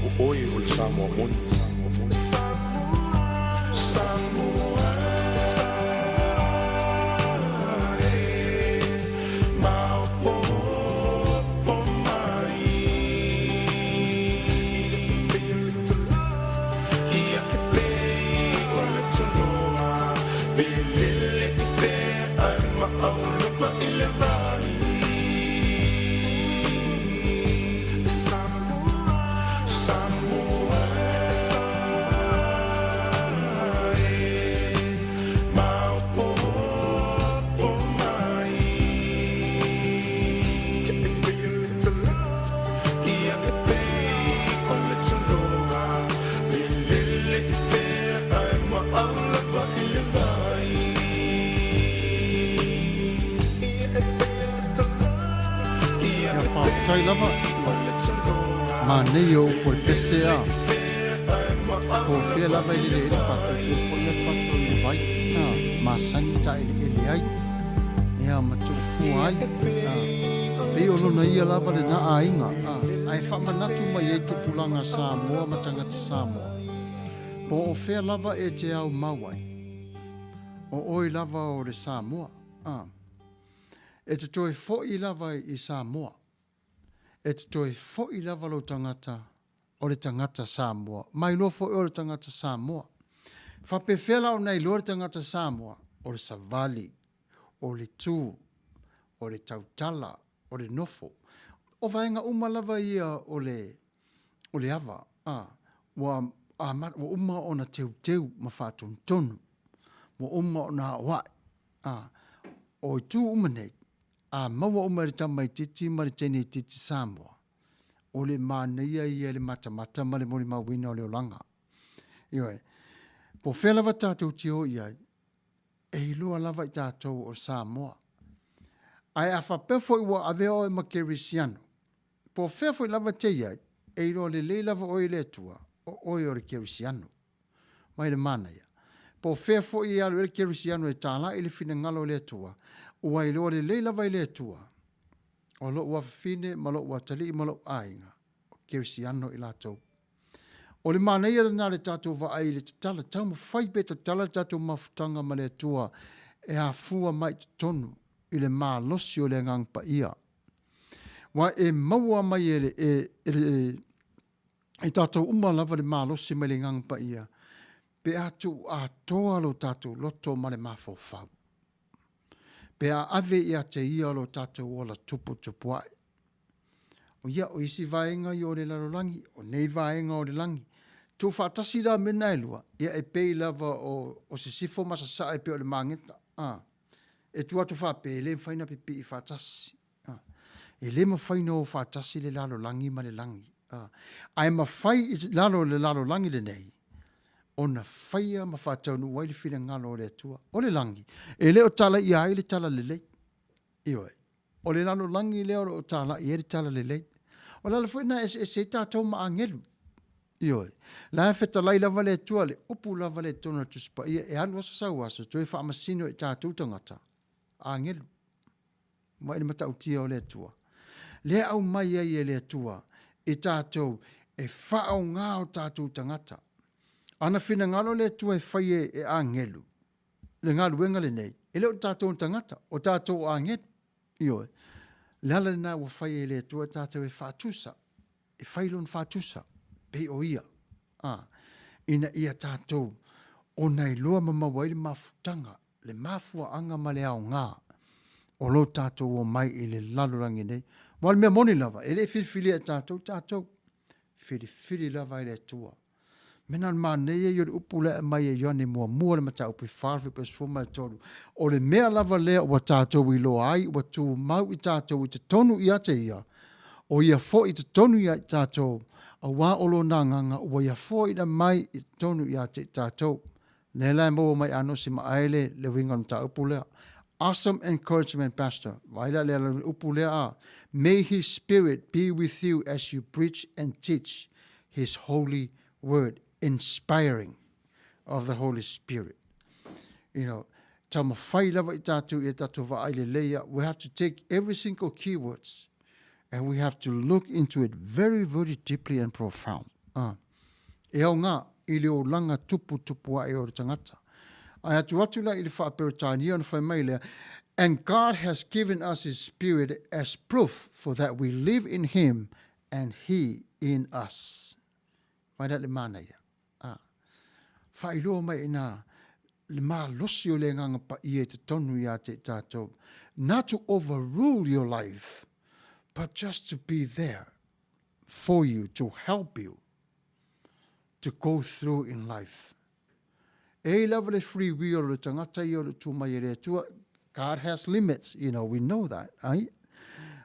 o oe o le Samoa moni. Ia faafetai lava. Manaia o upu o le pese a. Po o fea lava e lele ai le pato, e toe foi lava le pato i le vai. A, masani taeleele ai. Ia ma tuufua ai. A, pei o lona ia lava lena aiga. A, ae faamanatu mai ai tupulaga Samoa ma tagata Samoa. Po o fea lava e te au mau ai. O oe lava o le Samoa. A, e te toe foi lava i Samoa. E te toe foi lava lou tagata o le tagata Samoa. Ma iloa foi o le tagata Samoa. Faapefea la ona iloa le tagata Samoa? O le savali, o le tu, o le tautala, o le nofo. O vaega uma lava ia o le, o le ava, a, ua, a, ua uma ona teuteu ma faatonutonu, ua uma ona aoai, a, o itu uma nei, a maua uma e le tamaitiiti ma le teineitiiti Samoa, o le manaia ia i le matamata ma le molimauina o le olaga. Ioe. Po o fea lava tatou te o i ai, e iloa lava i tatou o Samoa. Ae a faapea foi ua avea oe ma Kerisiano, po o fea foi lava e te i ai, e iloa lelei lava oe e le Atua, o oe o le Kerisiano. Mai le manaia. Po o fea foi e alu ai le Kerisiano e talai le finagalo o le Atua, ua iloa lelei lava e le Atua, o lou afafine ma lou atalii ma lou aiga, o Kerisiano i latou. O le manaia lena le tatou vaai i le tatala, taumafai pea e tatala le tatou mafutaga ma le Atua e afua mai i totonu i le malosi o le Agaga Paia. Aua e maua mai e, e, e, e, e tatou uma lava le malosi mai le Agaga Paia pe a tuu atoa lo tatou loto ma le mafaufau. Pe a ave ia te ia lo tatou ola tuputupuae. O ia, o isi vaega ia o le lalolagi, o nei vaega o le lagi. Tuufaatasi la mea na e lua, ia e pei lava o, o sisifo ma sasae e pei o le mageta. A, e tuu atu faapea, e le mafai ona pipii faatasi. A, e le mafai ona o faatasi le lalolagi ma le lagi. A, ae mafai i lalo o le lalolagi lenei, ona faia ma faataunuu ai le finagalo o le Atua. O le lagi, e le o talaia ai le talalelei. Ioe. O le lalolagi lea o lo o talai ai le talalelei. O le ala foi lena e eseese ai tatou ma agelu. Ioe. La e fetalai lava le Atua, le upu lava lea i totonu o le Tusi Paia, e alu aso sau aso, toe faamasino i tatou tagata, agelu. Vaai i le matautia o le Atua. Lea aumai ai e le Atua i tatou e faaaoga o tatou tagata. Ana finagalo le Atua e fai e agelu, le galuega lenei, e le o tatou tagata, o tatou o agelu. Ioe. Le ala lena ua fai e le Atua tatou e faatusa, e fai lona faatusa, pei o ia, a, ina ia tatou ona iloa ma maua ai le mafutaga, le mafuaaga ma le aoga o lo tatou omai i le lalolagi nei. Aua o le mea moni lava, e le i filifilia e tatou tatou, filifili lava e le Atua. Mea na o le manaia ia o le upu lea e aumai e Ioane muamua le mataupu e 4:13, o le mea lava lea ua tatou iloa ai ua tumau i tatou i totonu ia te ia, o ia foi i totonu ia i tatou, auā o lona Agaga ua ia foaina mai i totonu ia te i tatou. Lea la e maua mai Anosi Maaele le uiga o le mataupu lea. Awesome encouragement Pastor. Vaai la le upu lea a. May his spirit be with you as you preach and teach his holy word. Inspiring of the Holy Spirit. You know, taumafai lava i tātou i a tātou vaai lelei ia. We have to take every single keywords and we have to look into it very, very deeply and profound. Ah. E aoga i le olaga tuputupu ae o le tagata. Ae atu atu la i le faa-Peretania ona fai mai lea, And God has given us his spirit as proof for that we live in him and he in us. Vai la le manaia. A. Faailoa mai ina le malosi o le Agaga Paia i totonu ia te i tatou. Not to overrule your life, but just to be there for you, to help you to go through in life. E i lava le free will o le tagata ia o le tu mai e le Atua. God has limits, you know, we know that, right?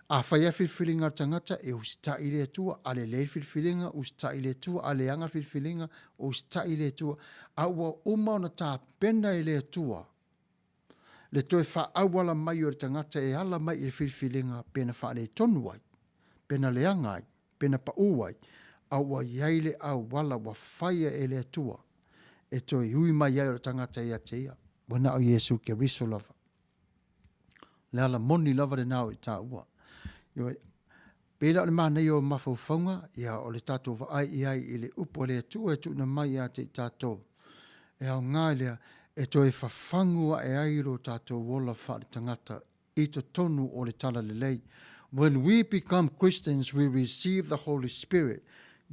A fai a filifiliga a le tagata, e usitai i le Atua, a lelei le filifiliga, usitai i le Atua, a leaga le filifiliga, usitai i le Atua. A ua uma ona tapena e le Atua le toe faaauala mai o le tagata e ala mai i le filifiliga pe na faaletonu ai, pe na leaga ai, pe na paʻū ai, a ua i ai le auala ua faia e le Atua e toe ui mai ai o le tagata ia te ia, ua na o Iesu Keriso lava. Le ala moni lava lena o i tāua. Ioe, pei la o le manaia o mafaufauga, ia o le tatou vaai i ai i le upu a le Atua e tuuina mai ia te i tatou. E aoga lea e toe fafagu ae ai lo tatou ola faaletagata i totonu o le Talalelei. When we become Christians, we receive the Holy Spirit.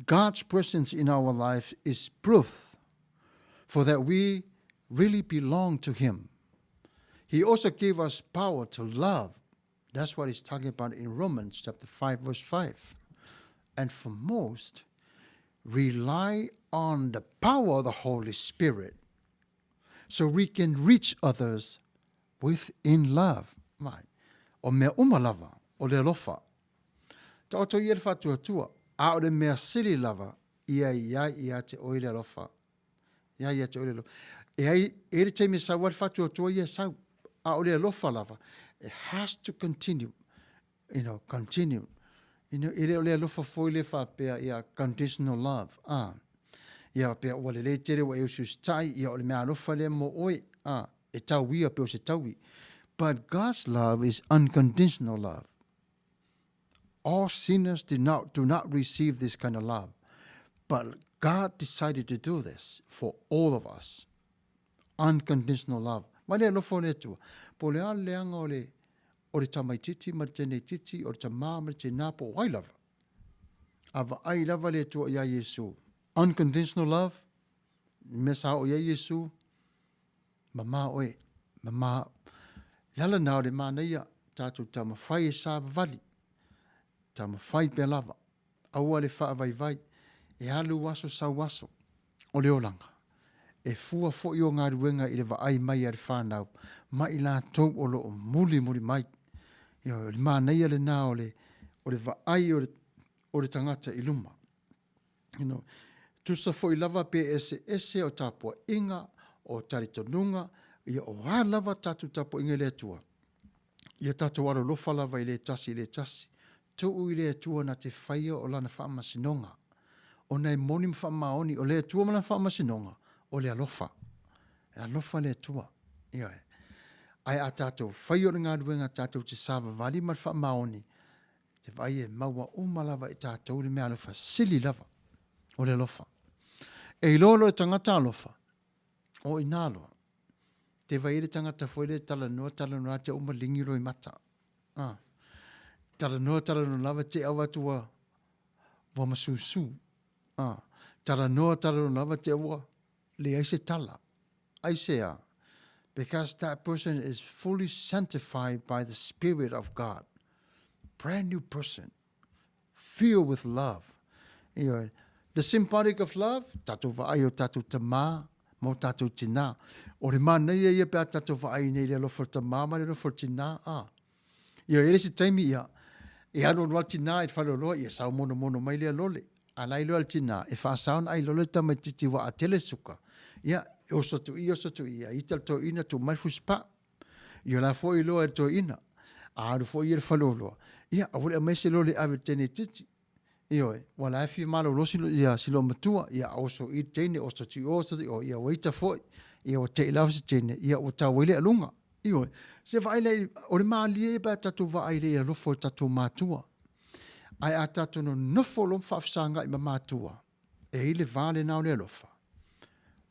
God's presence in our life is proof for that we really belong to Him. He also gave us power to love. That's what he's talking about in Romans chapter 5 verse 5. And for most, rely on the power of the Holy Spirit so we can reach others within love. Mai. O mea uma lava, o le alofa. Taoto ia le faatuatua, a o le mea sili lava, ia i ai ia te oe le alofa. Ia ia te oe le alofa. E ai, e le taimi e sau ai le faatuatua ia e sau. A o le alofa lava, it has to continue. You know, continue. You know, e le o le alofa foi le faapea ia conditional love. Ah. Ia pea ua lelei tele ua e usiusitai, ia o le mea alofa lea mo oe. Ah, e tau ia pe o se taui. But God's love is unconditional love. All sinners do not, do not receive this kind of love. But God decided to do this for all of us. Unconditional love. Mai le alofa o le Atua. Po le a le leaga o le, o le tamaitiiti ma le teneitiiti, o le tamā ma le tinā, po o ai lava. A vaai lava le Atua iā Iesu. Unconditional love, mea sa oo i ai Iesu, mamā oe, mamā. Le ala na o le manaia, tatou taumafai e savavali, taumafai pea lava, aua le faavaivai, e alu aso sau aso o le olaga. E fua foi o galuega i le vaai mai a le whanau, ma i latou o loo mulimuli mai. Ia, o le manaia lena o le, o le vaai o le, o le tagata i luma. You know, tusa foi lava pe eseese o tapuaiga, o talitonuga, ia o a lava tatou tapuaiga i le Atua, ia tatou alolofa lava i le tasi i le tasi, tuu i le Atua na te faia o lana faamasinoga, ona e moni ma faamaoni o le Atua ma lana faamasinoga, o le alofa. E alofa le Atua. Ioe. Ae a tatou faia o le galuega tatou te savavali ma le faamaoni, te vaai e maua uma lava e tatou le mea alofa sili lava, o le alofa. E iloa loa e tagata alofa, o ina loa. Te vai le tagata foi le talanoa, talanoa te uma lingi loa i mata. Ah. Talanoa, talanoa lava te au atu ua, ua masusu. Ah. Talanoa, talanoa lava te ua leai se tala. Aisea? Because that person is fully sanctified by the Spirit of God. Brand new person. Filled with love. Ioe. The symbolic of love, tatou vaai o tatou tamā ma o tatou tinā. O le manaia ia pe a tatou vaai nei i le alofa o le tamā ma le alofa o le tinā, a. Ia, e i ai le isi taimi, ia, e alu alu lava le tinā i le faleoloa, ia sau monomono mai lea lole. A la e iloa e le tinā, e faasa ona ai lole le tamaitiiti aua a tele le suka, ia, e oso atu i i, oso atu i i, ia ita le toeaina tuu mai le fusipaa. Ia o la foi e iloa e le toeaina, a alu foi ia i le faleoloa, ia aua le aumaia se lole e ave i le teine itiiti. Ioe, ua la e fia malolo si, ia, si loomatua, ia oso i le teine, oso atu i o, oso atu i o, ia ua ita foi, ia ua tei lava se teine, ia ua tau ai le aluga. Ioe, se vaai lea, o le malie ia pe a tatou vaai lea i alofa o tatou matua. Ae a tatou nonofo loa ma faafesagai ma matua, e i ai le va lena o le alofa.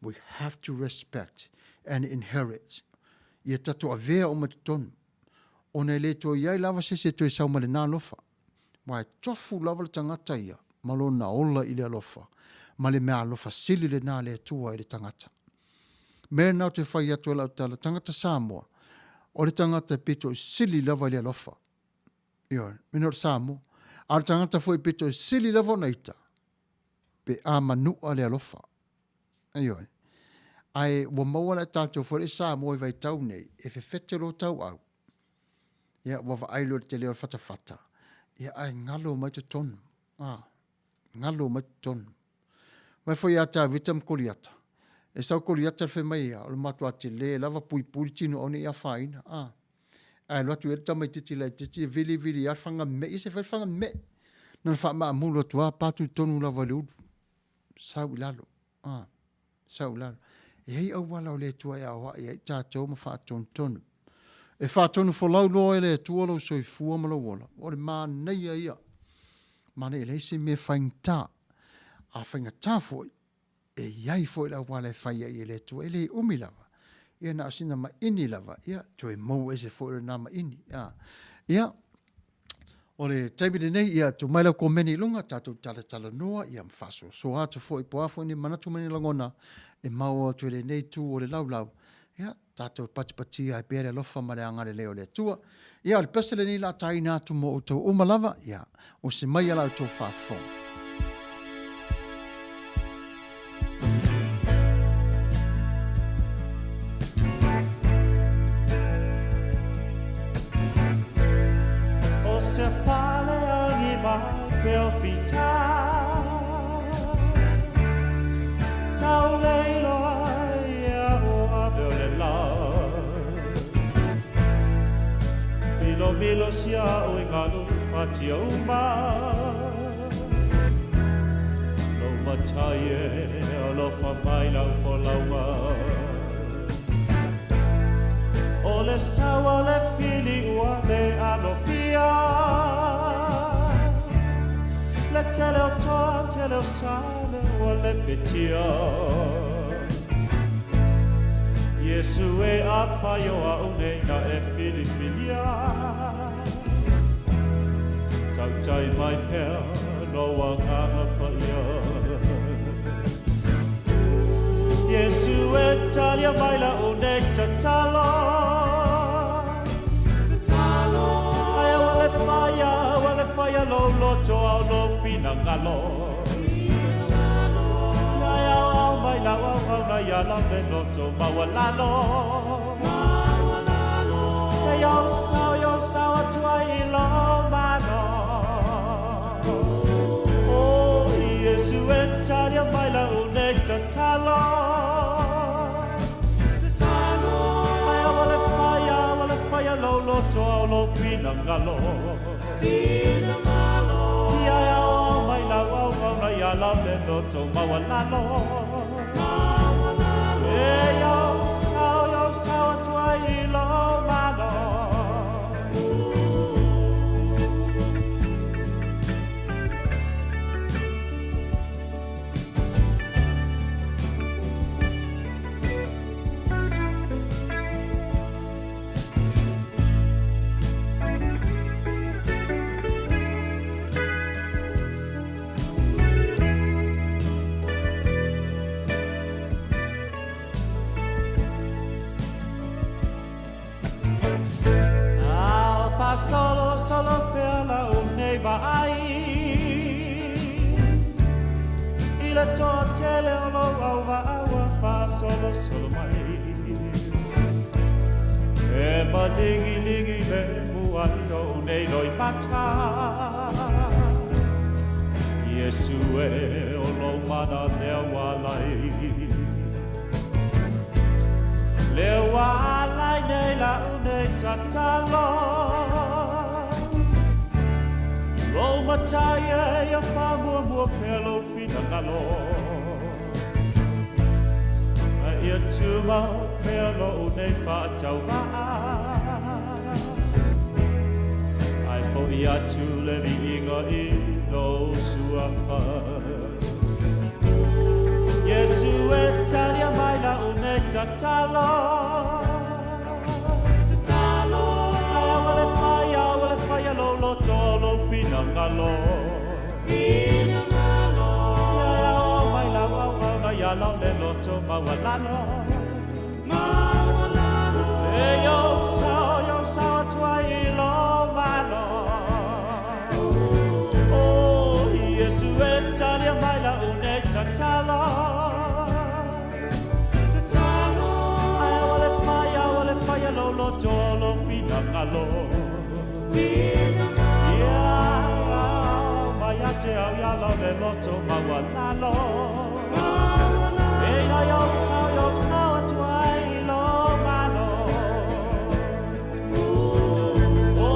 We have to respect and inherit. Ia tatou avea uma i totonu. Ona e le toe i ai lava se isi e toe sau ma lena alofa. Aua e tofu lava le tagata ia ma lona ola i le alofa, ma le meaalofa sili lena a le Atua i le tagata. Mea lena ou te fai atu ai lau tala, tagata Samoa, o le tagata e pito i sili lava i le alofa. Ioe, mena o le Samoa. A o le tagata foi e pito i sili lava ona ita, pe a manua le alofa. Ioe. Ae ua maua la e tatou foi le Samoa i vaitau nei, e fefete lo tauau. Ia, ua vaai loa i le tele o le fatafata, ia ae galo mai totonu. A, galo mai totonu. Mai foi ia Tavita ma Koliata. E sau Koliata le fai mai ia, o le matua tele lava puipui le tino aua ne i afaina. A, ae alu atu i ai le tamaitiiti laitiiti e vilivili lava le fana me'i, ia se i fai le fana me'i. Na ona faamaamulu atu lava, pa tutonu lava i le ulu. Sau i lalo. A, sau i lalo. E i ai auala o le Atua e aoai ai tatou ma faatonutonu. E faatonu folau loa e le Atua lou soifua ma lou ola. O le manaia ia. Manaia, e leai se mea faigata. A faigata foi, e i ai foi le auala e fai ai e le Atua. E le umi lava. Ia na o sina maini lava, ia toe mou ese foi lena maini. A. Ia, o le taimi lenei, ia tuu mai lau komeni i luga, tatou talatalanoa, ia ma faasoasoa atu foi po o a foi ni manatu ma ni lagona e maua atu i lenei itu o le laulau. Ia, tatou patipatia ai pea le alofa ma le agalelei o le Atua. Ia, o le pese lenei la taina atu mo outou uma lava, ia, o se mai a la outou faafofoga. O se fale agi mai pe o fita Tau leiloa ia o ave o le la Milomilo sia o i galu fatia uma Lou matai e alofa mai lau folauga O le sau o le fili ua le alofia Le tele o toa, tele o sale ua le petia Iesu e afai o au nei na e filifilia Tautai mai pea no agaga paia Iesu e talia mai la u nei tatalo Tatalo Ai aua le whaia, aua le whaia lo loto au lo finangalo Finangalo Ai au au mai lau au au na ia lau le loto maualalo Maualalo Ei au sao, au sao atu ai i lo malo O Iesu e talia mai lau nei tatalo Tatalo Ai aua le whaia, aua le whaia lou loto au lou finagalo Finagalo Ia e ao ao mai lau au au na ia lau le loto maualalo Maualalo E iau sao, iau sao atu ai i lou malo Alfa solo solo pea lau nei vaai I le toatele o lou auvaa ua faasolosolo mai. E maligiligi le muai ou nei loimata. Iesu e, o lou mana lea ua alai. Lea ua alai nei la'u nei tatalo. Lou matai e ia faamuamua pea lou finagalo. A ia tumau pea lo'u nei faatauvaa. Ae fo'i atu le viiga i lou suafa. Iesu e talia mai la'u nei tatalo. Tatalo. Ae aua le fai, aua le faia lou loto, lou finagalo. Finagalo. Ia e ao mai lau auauna ia lau le loto maualalo. Maualalo. E iou sao, iou sao atu ai i lou malo. O Iesu e talia mai la'u nei tatalo. Tatalo. Ae aua le fai, aua le faia lou loto, lou finagalo. Finagalo. Ia ao mai ia te au ia lau le loto maualalo. Maualalo. E ina iou sao, iou sao atu ai i lou malo. O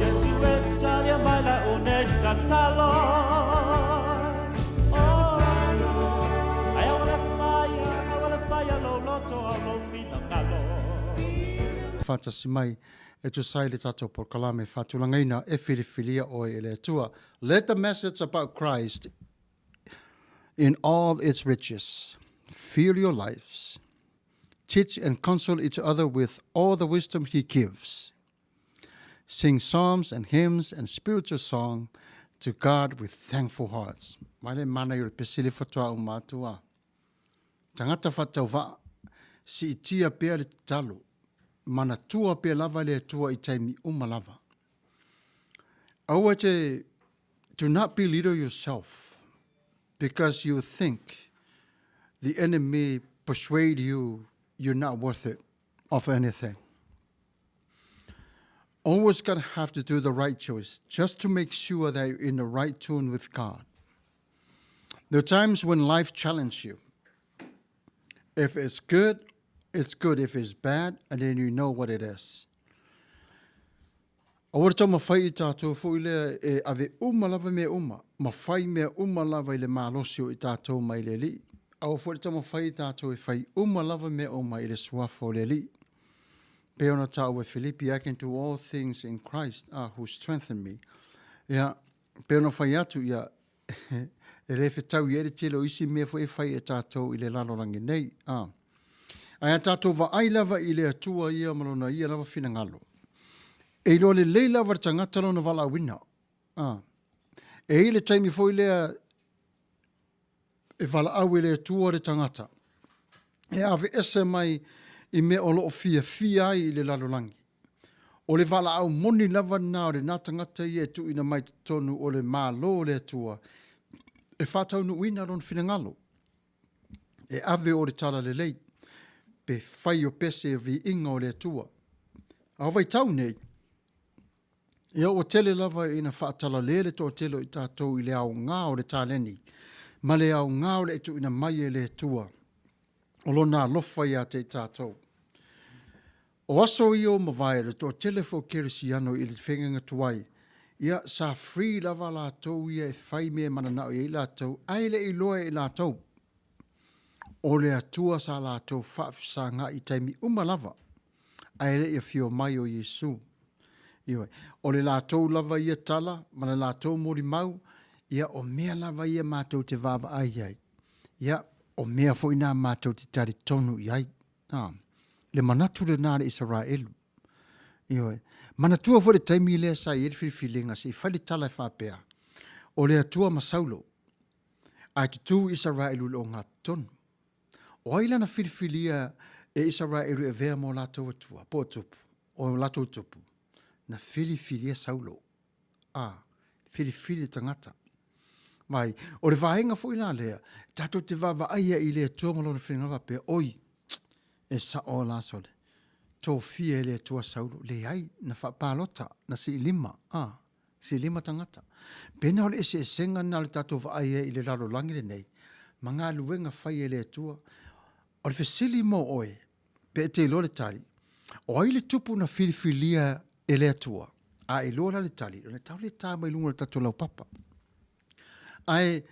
Iesu e talia mai la'u nei tatalo. Tatalo. Ae aua le faia, aua le faia lou loto ao lou finagalo. Faatasi mai e tusa ai le tatou polokalame faatulagaina e filifilia oe e le Atua. Let the message about Christ in all its riches fill your lives. Teach and console each other with all the wisdom he gives. Sing psalms and hymns and spiritual song to God with thankful hearts. Mai le mana i o le pesi le fatoa uma atu a. Tagata faatauvaa, siitia pea le tatalo, manatua pea lava le Atua i taimi uma lava. Aua te, do not belittle yourself because you think the enemy persuade you you're not worth it of anything. Always gotta have to do the right choice just to make sure that you're in the right tune with God. There are times when life challenges you. If it's good, it's good. If it's bad, and then you know what it is. Aua le taumafai i tatou foi lea e ave uma lava mea uma, ma fai mea uma lava i le malosi o i tatou mai le Alii. Aua foi le taumafai i tatou e fai uma lava mea uma i le suafa o le Alii. Pei ona taua e Filipi, I can do all things in Christ ah, who strengthen me. Ia, pei ona fai atu, ia, e le fetau i ai le tele o isi mea foi e fai e tatou i le lalolagi nei. Ah. Ae a tatou vaai lava i le Atua ia ma lona ia lava finagalo, e iloa lelei lava le tagata lona valaauina. Ah. E i ai le taimi foi lea e valaau e le Atua le tagata e aveese mai i mea o lo o fiafia ai i le lalolagi. O le valaau moni lava lena o lena tagata ia e tuuina mai totonu o le Malo o le Atua e faataunuuina lona finagalo, e ave o le talalelei, pe fai o pese o viiga o le Atua. A o vaitau nei, ia ua tele lava ina faatalale le toatele o i tatou i le aoga o le taleni ma le aoga o le tuuina mai e le Atua o lona alofa ia te i tatou. O aso ia ua mavae, le toatele foi o kerisiano i le feagaiga tuai, ia, sa free lava latou ia e fai mea e mananao i ai latou, ae le i iloa e i latou o le Atua sa latou faafesagai i taimi uma lava, ae le i afio mai o Iesu. Ioe. O le latou lava ia tala ma le latou molimau, ia, o mea lava ia matou te vaavaai i ai, ia, o mea foi na matou te talitonu i ai. Ā, le manatu lenā a le Isaraelu. Ioe. Manatua foi le taimi lea sa i ai le filifiliga se i fai le tala e faapea, O le Atua ma Saulo, ae tutū Isaraelu i le ogatotonu. O ai lana filifilia e Isaraelu e avea mo latou atua, po o tupu, o latou tupu? Na filifilia Saulo. Ā, filifili le tagata. Mai, o le vaega foi la lea, tatou te vaavaai ai i le Atua ma Lona finagalo faapea, oi, e sao la sole, tofia e le Atua Saulo. Leai, na faapalota, na siilima, a, siilima tagata. Pena o le eseesega lena o le tatou vaai ai i le lalolagi lenei, ma galuega fai e le Atua. O le fesili mo oe, pe e te iloa le tali, o ai le tupu na filifilia e le Atua? A e iloa la le tali, ona e tau lea ta mai luga o le tatou laupapa. Ae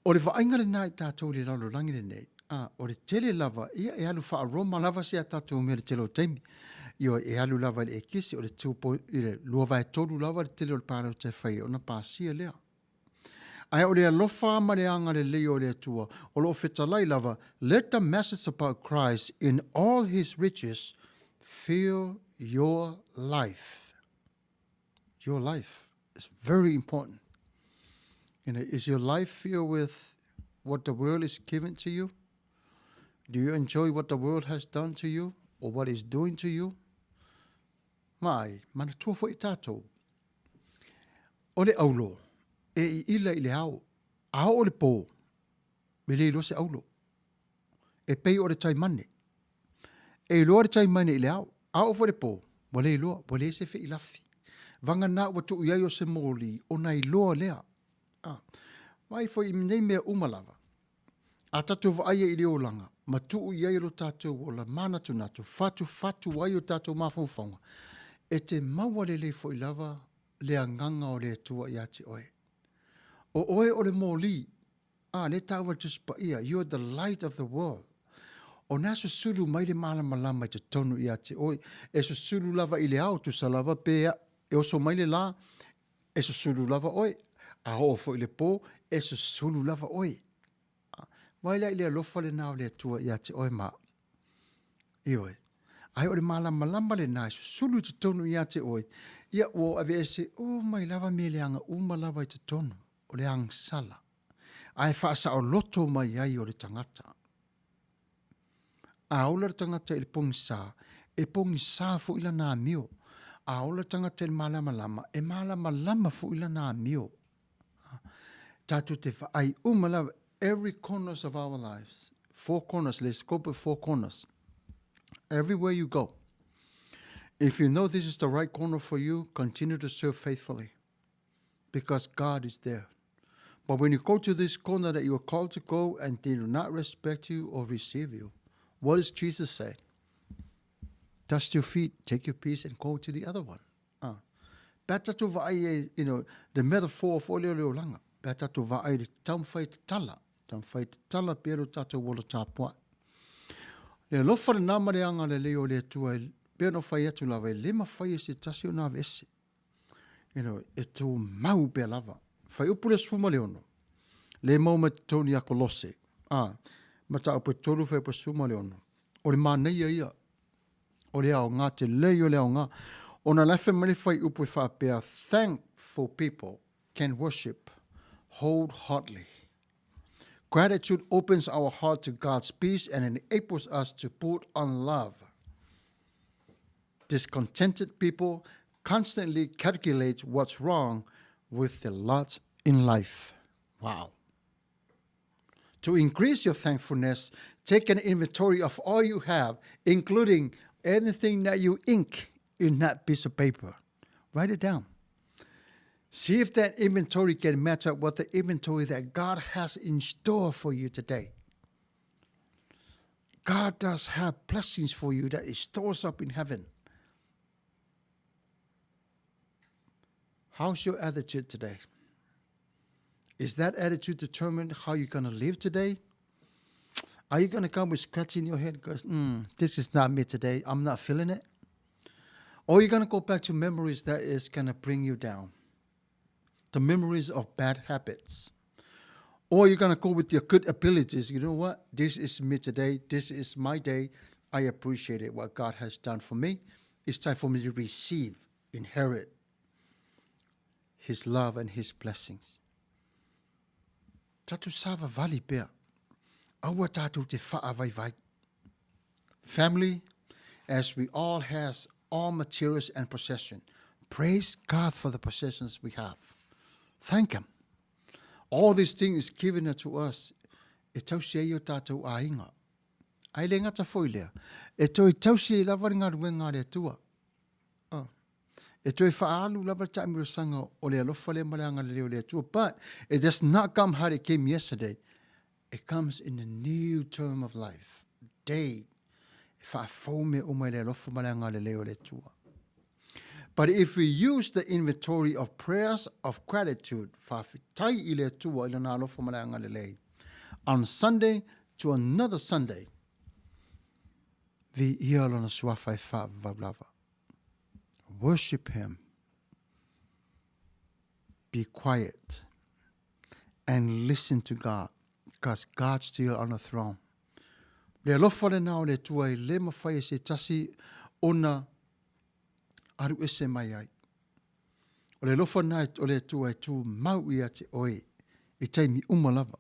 o le vaaiga lena i tatou i le lalolagi lenei, a, o le tele lava, ia e alu faa-Roma lava si a tatou mea i le tele o taimi. Ioe, e alu lava i le ekisi, o le i le 2/3 lava le tele o le palota e fai ai ona pasia lea. Ae o le alofa ma le agalelei o le Atua o lo o fetalai lava, Let the message about Christ in all his riches fill your life. Your life is very important. You know, is your life filled with what the world is giving to you? Do you enjoy what the world has done to you or what is doing to you? Mai, manatua foi tātou. O le aulo, e iila i le ao, a oo le pō, e le iloa se aulo. E pei o le taimane. E iloa le taimane i le ao, a oo foi le pō, ua le iloa, ua leai se feilafi. Vagana ua tuu i ai o se moli, ona iloa lea. A, vaai foi i nei mea uma lava, a tatou vaai ai i le olaga, ma tuu i ai lo tatou ola manatunatu, fatufatu ai o tatou mafaufauga, e te maua lelei foi lava le agaga o le Atua ia te oe. O oe o le moli, a, lea e taua e le Tusi Paia, you are the light of the world. O na susulu mai le malamalama i totonu ia te oe, e susulu lava i le ao, tusa lava pe e oso mai le la, e susulu lava oe, a oo foi i le po, e susulu lava oe. Vaai la i le alofa lena o le Atua ia te oe ma au. Ioe. Ae o le malamalama lena e susulu i totonu ia te oe, ia ua aveese uma mai lava mea leaga uma lava i totonu o le agasala, ae faasaoloto mai ai o le tagata. A ola le tagata i le pogisa, e pogisa foi lana amio. A ola le tagata i le malamalama, e malamalama foi lana amio. Tatou te vaai uma lava, every corners of our lives, four corners, let's go with four corners. Everywhere you go, if you know this is the right corner for you, continue to serve faithfully because God is there. But when you go to this corner that you are called to go and they do not respect you or receive you, what does Jesus say? Dust your feet, take your peace, and go to the other one. Ah. Pe a tatou vaai e, you know, the metaphor foi lea o le olaga. Pe a tatou vaai i le taumafai e tatala, taumafai e tatala pea lo tatou ola tapuai. Le alofa lena ma le agalelei o le Atua e pei ona fai atu lava, e le mafai e se tasi ona aveese. You know, e tumau pea lava. Fuaiupu le 16, le maua mai totonu ia Kolose, a, mataupu e 3 fuaiupu 16. O le manaia ia o le aoga, telei o le aoga, ona la e fai mai le fuaiupu e faapea, thankful people can worship wholeheartedly. Gratitude opens our heart to God's peace and enables us to put on love. Discontented people constantly calculate what's wrong with their lot in life. Wow. To increase your thankfulness, take an inventory of all you have, including anything that you ink in that piece of paper. Write it down. See if that inventory can match up with the inventory that God has in store for you today. God does have blessings for you that He stores up in heaven. How's your attitude today? Is that attitude determined how you're going to live today? Are you going to come with scratching your head because this is not me today, I'm not feeling it? Or you're going to go back to memories that is going to bring you down? The memories of bad habits. Or you're going to go with your good abilities. You know what? This is me today. This is my day. I appreciate it, what God has done for me. It's time for me to receive, inherit His love and His blessings. Tatou savavali pea. Aua tatou te whaavaivai. Family, as we all has all materials and possession, praise God for the possessions we have. Thank Him. All these things is given to us e tausi ai o tātou aiga. Ae le gata foi lea, e toe tausi ai lava le galuega a le Atua. Oh. E toe faaalu lava le taamilosaga o le alofa lea ma le agalelei o le Atua. But it does not come how it came yesterday. It comes in a new term of life. Day. E faafou mea uma i le alofa ma le agalelei o le Atua. But if we use the inventory of prayers of gratitude, faafetai i le Atua i lona alofa ma le agalelei, on Sunday to another Sunday, viia lona suafa e faavavau lava. Worship him. Be quiet and listen to God, because God's still on the throne. Le alofa lena o le Atua e le mawhai e se tasi ona alu ese mai ai. O le alofa lena o le Atua e tū mau ia te oe i taimi uma lava.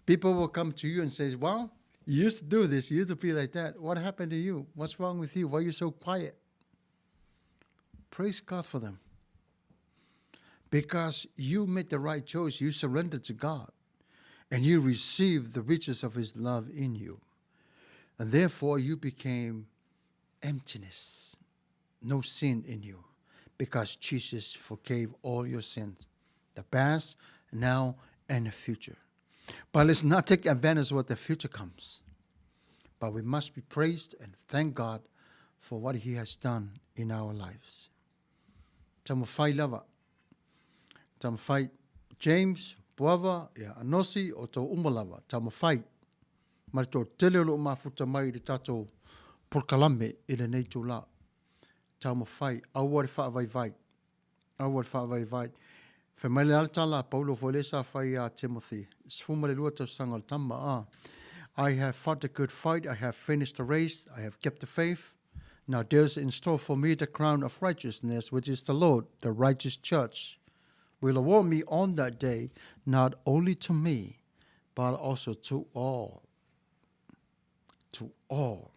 People will come to you and say, well, you used to do this, you used to be like that. What happened to you? What's wrong with you? Why are you so quiet? Praise God for them. Because you made the right choice. You surrendered to God. And you received the riches of His love in you. And therefore you became emptiness. No sin in you. Because Jesus forgave all your sins. The past, now, and the future. But let's not take advantage of what the future comes. But we must be praised and thank God for what He has done in our lives. Taumafai lava. Taumafai. James, Puava, ia Anosi, o tō uma lava. Taumafai. Ma le toatele o loo mafuta mai i le tatou polokalame i lenei itulā. Taumafai, aua le faavaivai. Aua le faavaivai. Fai mai le a le tala a Paulo foi lea sa fai iā Timothy, 12 tausaga o le tama, a. I have fought the good fight, I have finished the race, I have kept the faith. Now there's in store for me the crown of righteousness, which is the Lord, the righteous judge, will award me on that day, not only to me, but also to all, to all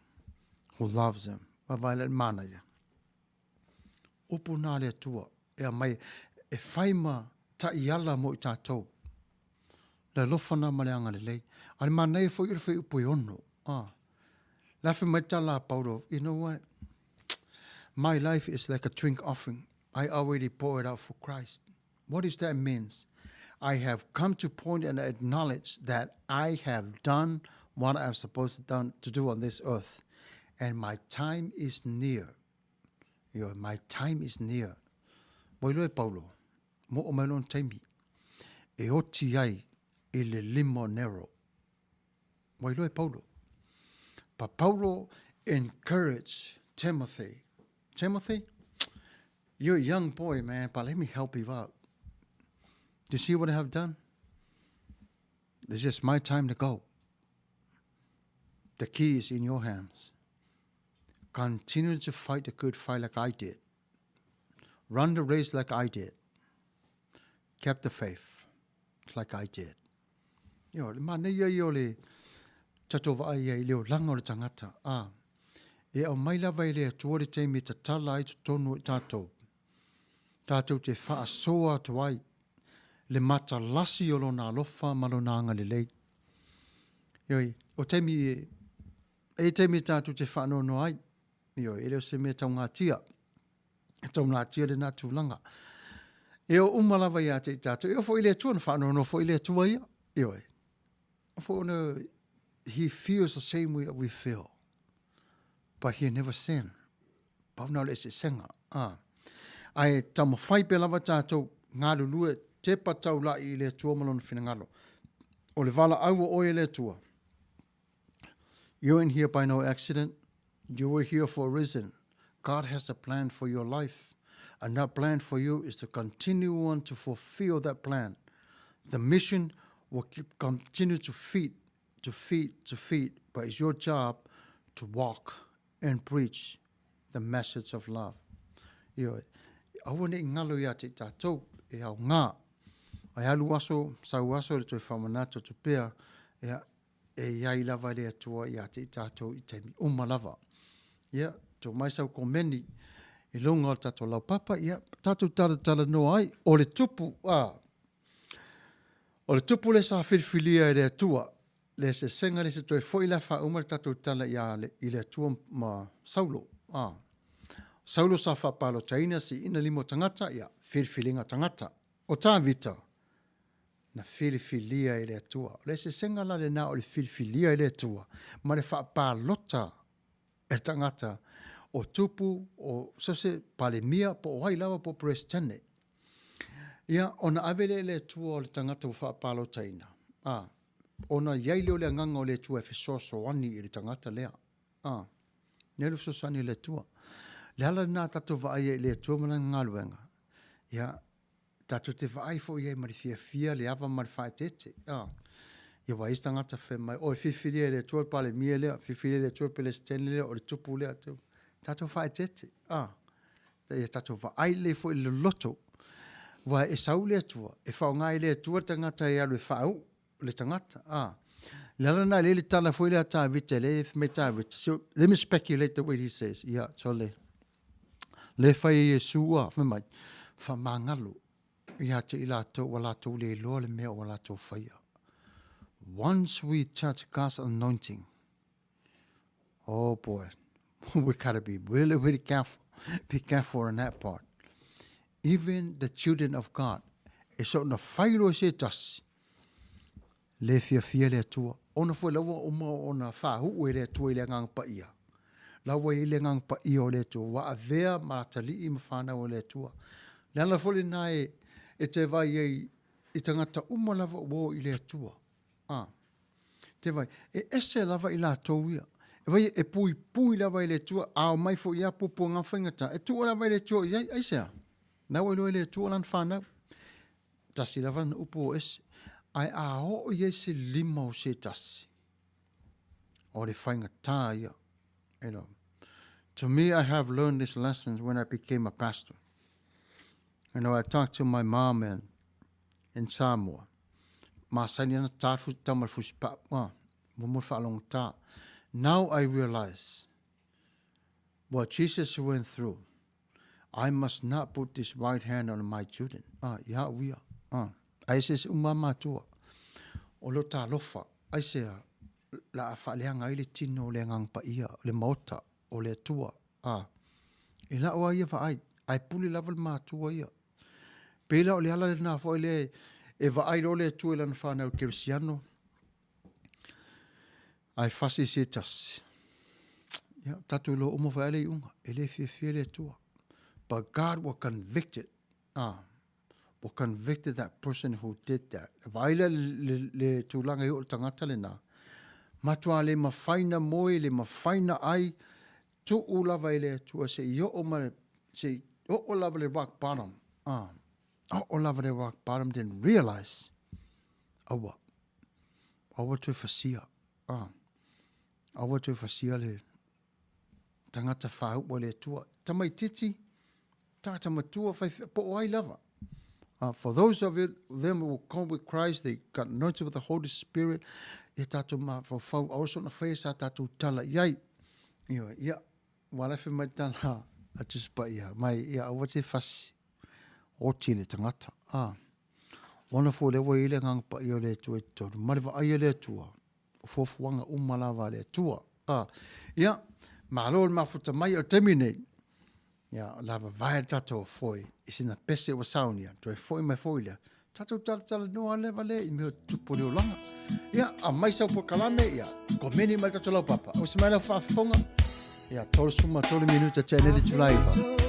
who loves him. Vaavaai le manaia. Upu nā le Atua e aumai e whai ma taʻiala mo i tātou. Le alofa nā ma le agalelei. A le manaia foi o le whai upu e ono. Ah. Le awhi mai tala a Paulo, you know what? My life is like a drink offering. I already pour it out for Christ. What does that means? I have come to point and acknowledge that I have done what I'm supposed to, done, to do on this earth. And my time is near. Ioe, my time is near. Ua iloa e Paulo, mo o mai lona taimi, e oti ai i le lima o Nero. Ua iloa e Paulo. But Paulo encouraged Timothy. Timothy, you're a young boy, man, but let me help you out. Do you see what I have done? It's just my time to go. The key is in your hands. Continue to fight the good fight like I did. Run the race like I did. Kept the faith like I did. Ioe, le manaia ia o le tatou vaai ai i le olaga o le tagata, ā, e aumai lava e le Atua le taimi e tatala ai totonu o i tatou, tatou te faasoa atu ai le matalasi o Lona alofa ma Lona agalelei. Ioe, o taimi e, e taimi tatou te faanoanoa ai, ioe, e le o se mea taugatia, e taunatia lena tulaga. E o uma lava ia te i tātou. E o foi le Atua, na whaanoanoa foi le Atua ia. Ioe. O foi ona, he feels the same way that we feel. But he never sin. Pau na o le eseesega. Ah. Ae taumafai pea lava tātou galulue tepa taulai i le Atua ma lona finagalo. O le valaau o oe e le Atua. You're in here by no accident. You were here for a reason. God has a plan for your life. And that plan for you is to continue on to fulfill that plan. The mission will keep, continue to feed, to feed, to feed, but it's your job to walk and preach the message of love. Ioe, aua ne i ngalo ia te i tātou, e au ngā. Ai alu aso, sau aso, le toe whamanatu atu pea, e, e i ai lava le Atua ia te i tātou i taimi uma lava. Ia, tō mai sau komeni i lunga o le tātou laupapa, ia, tātou talatala noa ai, o le tupu, ā. O le tupu lea sa filifilia e le Atua, le eseesega lea se toe foi la faauma le tatou tala ia le, i le Atua ma Saulo. Ah. Saulo sa faapalotaina siina lima o tagata, ia, filifiliga tagata. O Tavita, na filifilia e le Atua. O le eseesega la lena o le filifilia e le Atua ma le faapalota e le tagata o tupu, o so se Palemia po o ai lava po o Peresetene. Ia, ona ave lea i le Atua o le tagata ua faapalotaina, a, ona i ai lea o le agaga o le Atua e fesoasoani i le tagata lea. A, lea le fesoasoani a le Atua. Le ala lena a tatou vaai ai i le Atua ma lana galuega, ia, tatou te vaai foi i ai ma le fiafia, le ava ma le faaeteete. A, ia aua e i ai isi tagata fai mai, oi, filifilia e le Atua le Palemia lea, filifilia e le Atua le Peresetene lea, o le tupu lea. Tatou faaeteete. A, ia tatou vaai lelei foi i le loloto. Aua e sau le Atua, e faaaoga e le Atua le tagata e alu e faauu le tagata. A, le ala lena e lelei le tala foi lea a Tavita, lea e fai mai Tavita, so let me speculate the way he says, ia, sole, lea e fai e Iesu, a, fai mai, faamagalo ia te i latou ua latou le iloa le mea ua latou faia. Once we touch God's anointing, oh boy, we gotta be really, really careful. Be careful on that part. Even the children of God, e soona fai loa se tasi, le fiafia le Atua. Ona foi la ua uma ona faauu e le Atua i le Agaga Paia. La ua i ai le Agaga Paia o le Atua, ua avea ma atalii ma fanau a le Atua. Le ala foi lena e, e te vaai ai i tagata uma lava ua o i le Atua. A, te vaai, e ese lava i latou ia. E vaai, e puipui lava e le Atua, a omai foi ia puapuaga faigata, e tuu lava e le Atua i ai, aisea? La ua iloa e le Atua lana fanau. Tasi lava lana upu o ese. Ae a oo i ai se lima o se tasi, o le faigata ia. You know, to me, I have learned this lesson when I became a pastor. You know, I talked to my mom and in Samoa. Masani ana tā fu tama le fusi pa, ah, mo mo whaalongotā. Now I realize what Jesus went through. I must not put this right hand on my children. Ah, ia au ia. Ah, ai se se uma matua. O lo talofa, ai se a, la a whaaleanga ai le tino o le agaga paia, o le maota, o le Atua. Ah, i la'u a ia vaai, ae pule lava le matua ia. Pei la o le ala lena foi lea e vaai loa le Atua i lana fanau kerisiano, ae fasi i se tasi. Ia, tatou iloa uma foi a le iuga, e le fiafia le Atua. But God will convict it. Ah, will convicted that person who did that. E vaai lea le, le, le tulaga i oo le tagata lena. Matua le mafai na moe, le mafai na ai, tuu lava i le Atua se i oo ma se i oo lava le rock bottom. Ah, oo lava le rock bottom, then realize, aua, aua toe fasia. Ah, aua toe fasia le tagata fāuʻu a le Atua. Tamaitiiti, tagata matua, whai, po o ai lava. For those of it, them who come with Christ, they got anointed with the Holy Spirit, ia tātou mafaufau, aua soona whaia sa tātou tala i ai. Ia, ia, ua ala whai mai tala a Tusi Paia, mai, ia, aua te whasi, oti le tangata. Ah. Ona fo le ua i le agaga paia o le Atua i totonu. Ma le vaai a le Atua, o fuafuaga uma lava a le Atua. A, ia, malo le mafuta mai o le taimi nei. Ia, la vavae le tatou foe i sina pese ua saunia, toe foi mai foi lea. Tatou talatalanoa leva lea i mea o tupu o le olaga. Ia, aumai sau polokalame, ia, komeni mai le tatou laupapa. Ausi mai lau faafofoga. Ia, 33 minuta tea nei le itula 9.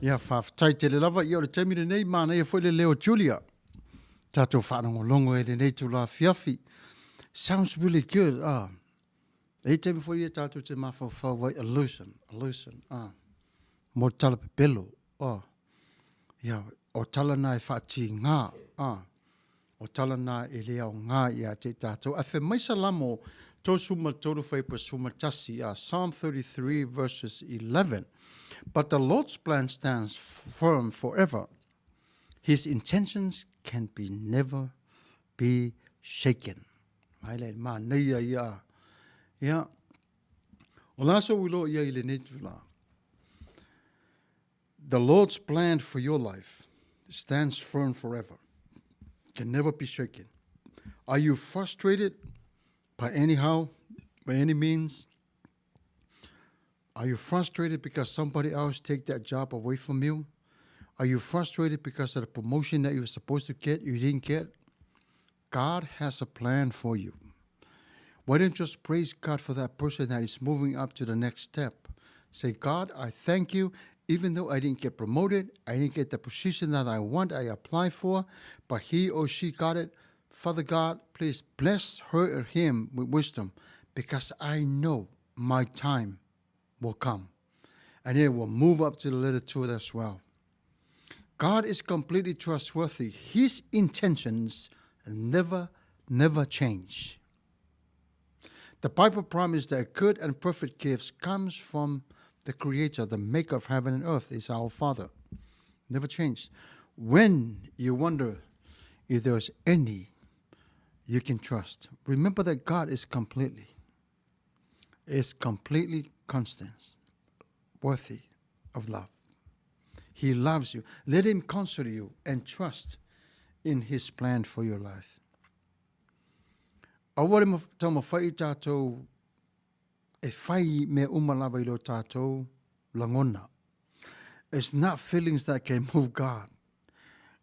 Ia, faafetai tele lava. Ia, o le taimi lenei, manaia foi le leo o Julia. Tatou faalogologo i lenei itula afiafi. Sounds really good, ah. E i ai taimi foi ia tatou te mafaufau ai, illusion, illusion, ah. Mo le tala pepelo, ah. Ia, o tala na e faatiga, ah. O tala na e le aoga ia te i tatou. Ae fai mai Salamo 33 fuaiupu 11, ah, Psalm 33 verses 11, But the Lord's plan stands firm forever. His intentions can be never be shaken. Mai le manaia ia. Ia. O la so uilo ia i lenei tula. The Lord's plan for your life stands firm forever. Can never be shaken. Are you frustrated by anyhow, by any means? Are you frustrated because somebody else take that job away from you? Are you frustrated because of the promotion that you were supposed to get, you didn't get? God has a plan for you. Why don't you just praise God for that person that is moving up to the next step? Say, God, I thank you. Even though I didn't get promoted, I didn't get the position that I want, I apply for, but he or she got it. Father God, please bless her or him with wisdom because I know my time will come. And it will move up to the letter two as well. God is completely trustworthy. His intentions never, never change. The Bible promises that good and perfect gifts comes from the Creator, the maker of heaven and earth, is our Father. Never change. When you wonder if there's any you can trust, remember that God is completely, is completely constant, worthy of love. He loves you. Let him counsel you and trust in his plan for your life. Aua le taumafai i tātou e whai mea uma lava i lo tātou langona. It's not feelings that can move God.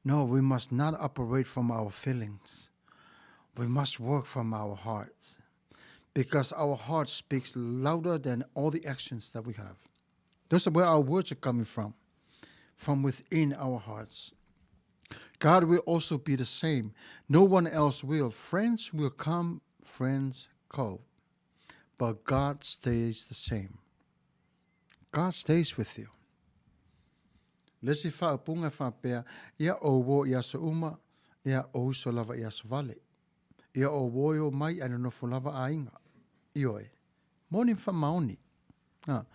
No, we must not operate from our feelings. We must work from our hearts. Because our heart speaks louder than all the actions that we have. Those are where our words are coming from, from within our hearts. God will also be the same. No one else will. Friends will come, friends go. But God stays the same. God stays with you. Le isi faaupuga e faapea, Ia ou uo i aso uma, ia ou uso lava i aso vale. Ia ou uo e o mai ae nonofo lava aiga. Ioe. Moni ma faamaoni. A.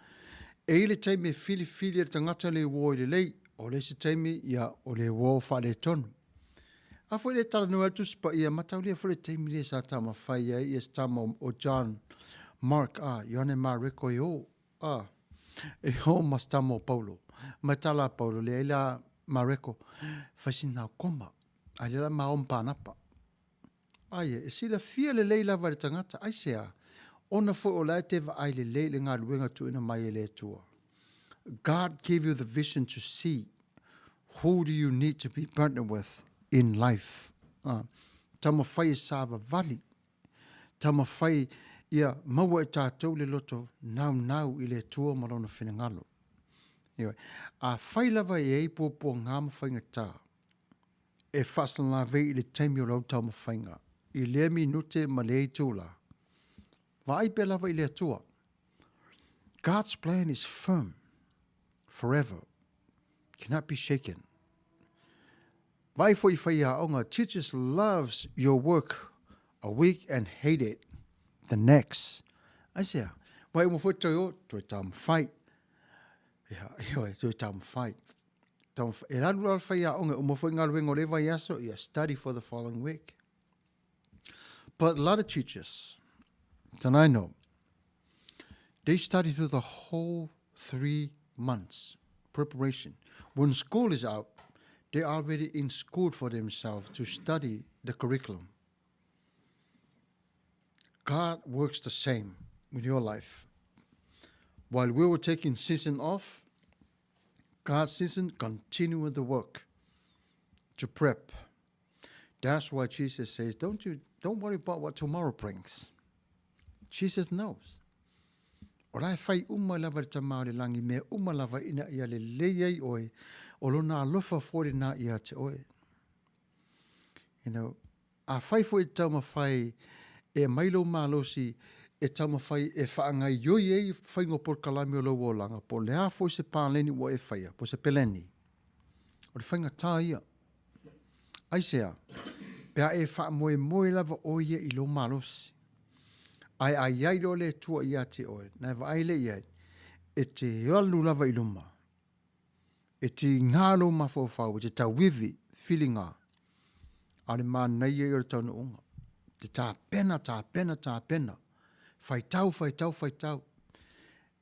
E i le taimi e filifili e le tagata le uo i lelei, o le isi taimi, ia, o le uo faaletonu. A foi le talanoa ai le Tusi Paia, mataulia foi le taimi lea sa taumafai ai ia se tama o John Mark, a, Ioane Mareko e o, a, e o ma se tama o Paulo. Ma tala a Paulo, leai la Mareko, fai sina koma, a lea la ma o ma Pānapa. Aia, e silafia lelei lava e le tagata, aisea? Ona foi o la e te vaai lelei i le galuega tuuina mai e le Atua. God gave you the vision to see who do you need to be partnered with in life. Ah, taumafai e savavali, taumafai ia maua e tātou le loto naunau i le Atua ma lona finagalo. Ioe. Afai lava e ai puapuaga ma faigata, e faasalavei i le taimi o lau taumafaiga, i lea minute ma lea itula. Vaai pea lava i le Atua. God's plan is firm forever, cannot be shaken. Vaai foi i whaiaonga, teachers loves your work a week and hate it the next. Aisea, wai uma foi toi o, toi taumafai. Ia, ioe, toi taumafai. E raru rā whaiaonga, uma foi galuega o le vaiaso, ia study for the following week. But a lot of teachers that I know, they study through the whole 3 months preparation. When school is out, they're already in school for themselves to study the curriculum. God works the same with your life. While we were taking season off, God's season continued the work to prep. That's why Jesus says, don't you don't worry about what tomorrow brings. Jesus knows. O la e fai uma lava e le Tama o le Lagi mea uma lava ina ia lelei ai oe, o Lona alofa foi lena ia te oe. You know, afai foi e taumafai e aumai lou malosi e taumafai e faagaioi ai faiga o polokalame o lou olaga, po o le a foi se paleni ua e faia, po o se peleni, o le faigata ia. Aisea? Pe a e faamoemoe lava oe ia i lou malosi, ae a i ai loa le Atua ia te oe, na e vaai lea i ai, e te alu lava i luma, e tiga lou mafaufau, e te tauivi, filiga, a o le manaia ia o le taunuuga. Te tapena, tapena, tapena, faitau, faitau, faitau.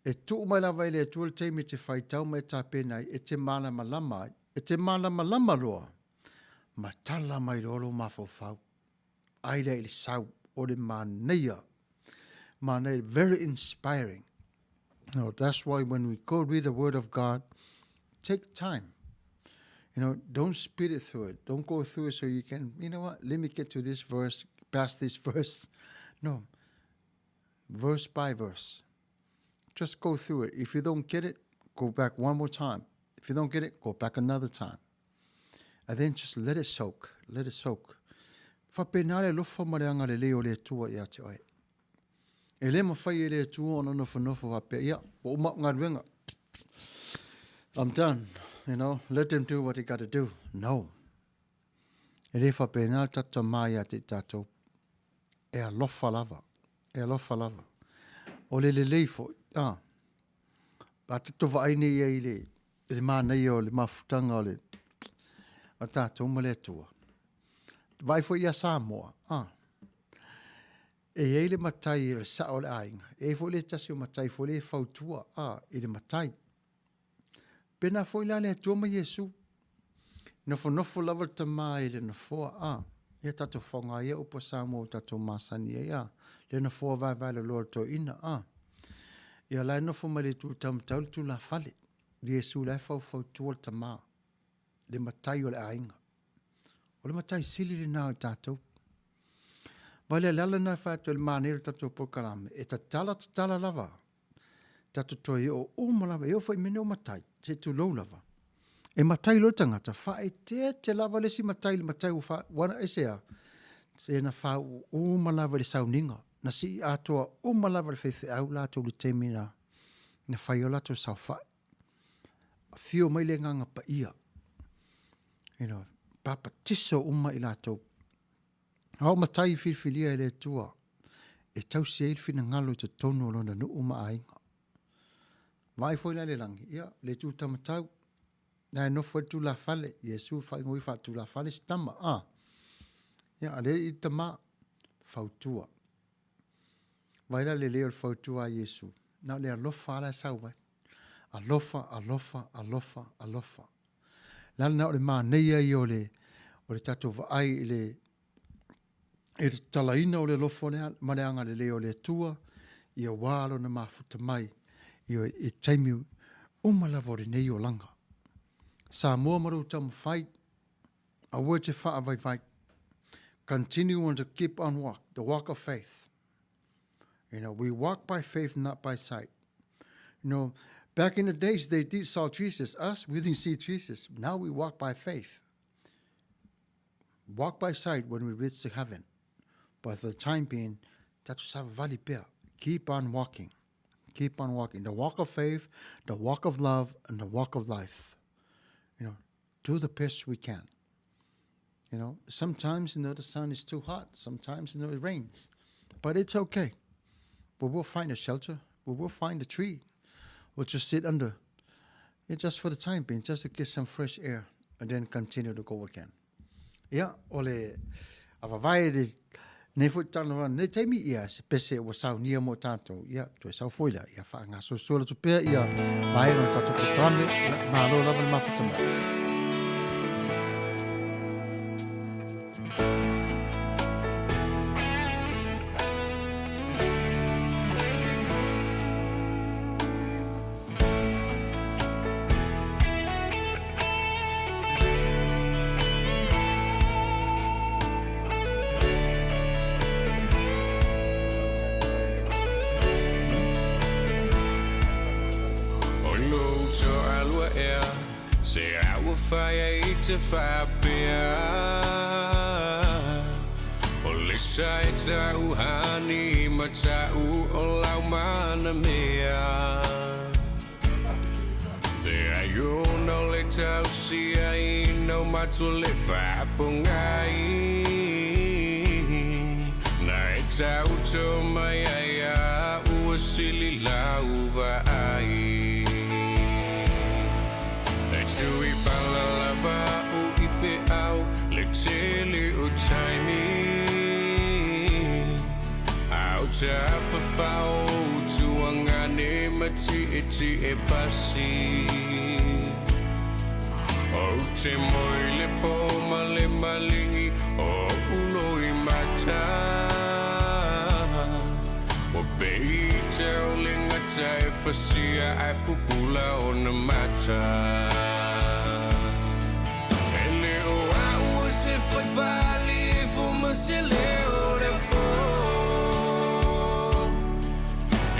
E tuu mai lava e le Atua le taimi e te faitau ma e tapena ai, e te malamalama ai, e te malamalama loa, ma tala mai loa lou mafaufau. Ai lea i le sau, o le manaia, manaia, very inspiring. You know, that's why when we go read the word of God, take time. You know, don't speed it through it. Don't go through it so you can, you know what, let me get to this verse, past this verse. No, verse by verse. Just go through it. If you don't get it, go back one more time. If you don't get it, go back another time. And then just let it soak, let it soak. Faapena le alofa ma le agalelei o le Atua ia te oe. E le mafai e le Atua ona nofonofo faapea, ia, ua uma au galuega. I'm done, you know, let them do what they got to do. No. E le faapena le tatou Tama ia te i tatou. E alofa lava, e alofa lava. O le lelei foi, ah, a tatou vaai nei i ai i le, i le manaia o le mafutaga o le o tatou ma le Atua. Vaai foi ia Samoa, ah, e i ai le matai o le sao o le aiga, e i ai foi le tasi o matai foi lea e fautua, ah, i le matai. Pēnā foi la le Atua ma Iesu. Nofonofo lava le tama i le nofoa, a, ia tatou faoga ia upu a Samoa ua tatou masani ai, a, le nofoa vaevae loloa o le toeaina, a. Ia la e nofo mai le itu taumatau le tulafale. Iesu la e faufautua le tama, le matai o le aiga. O le matai sili lena o i tatou. Vai le ala lena e fai atu ai le manaia o le tatou polokalame, e tatala tatala lava. Tatou toe oo uma lava, e oo foi i mea nei o matai, se i tulou lava. E matai loa le tagata, faaeteete lava le isi matai i le matai ua fa, ua na aisea? Se na faauu uma lava i le sauniga, na sii atoa uma lava e le faifeau latou i le taimi na, na fai ai o latou saofai. Afio mai le Agaga Paia, you know, papatiso uma i latou. A o matai i filifilia e le Atua e tausi ai le finagalo i totonu o lona nuu ma aiga. Vaai foi la i le lagi, ia, le itu taumatau, la e nofo ai le tulafale, Iesu faaigoa faatulafale si tama, a. Ia, a lea i le tama, fautua. Vaai la le lelei o le fautua a Iesu, na o le alofa lava la e sau ai. Alofa, alofa, alofa, alofa. Le ala lena o le manaia ia o le, o le tatou vaai i le, i le tatalaina o le alofa ma le agalelei o le Atua, ia wā lona mafuta mai i, i taimi uma lava o lenei olaga. Samoa ma lou taumafai, aua e te faavaivai. Continue on to keep on walk, the walk of faith. You know, we walk by faith, not by sight. You know, back in the days, they did saw Jesus. Us, we didn't see Jesus. Now we walk by faith. Walk by sight when we reach to heaven. But for the time being, tatou savavali pea. Keep on walking. Keep on walking. The walk of faith, the walk of love, and the walk of life. You know, do the best we can. You know, sometimes, you know, the sun is too hot. Sometimes, you know, it rains. But it's okay. We will find a shelter. We will find a tree. We'll just sit under. Yeah, just for the time being, just to get some fresh air and then continue to go again. Ia, o le avavae le nei foi talanoa nei taimi, ia, se pese ua saunia mo tātou, ia, toe sau foi la, ia, faagasoasoa atu pea, ia, vaega o le tatou polokalame, ia, malo lava le mafuta mai. mafai ai te faapea O le sa e tau hani ma tau o lau mana mea Leai ona o le tausiaina o matou le faapogai Na e tauto mai ai a'u ua sili lau vaai E tui pala lava a'u i feau le tele o taimi A o tafafao o tuagane ma tietie pasi Ou te moe i le pō ma le maligi o oʻu loimata Ua pei te o le gata e fasia ae pupula ona mata E le o au o se faifalifo ma se leo lepo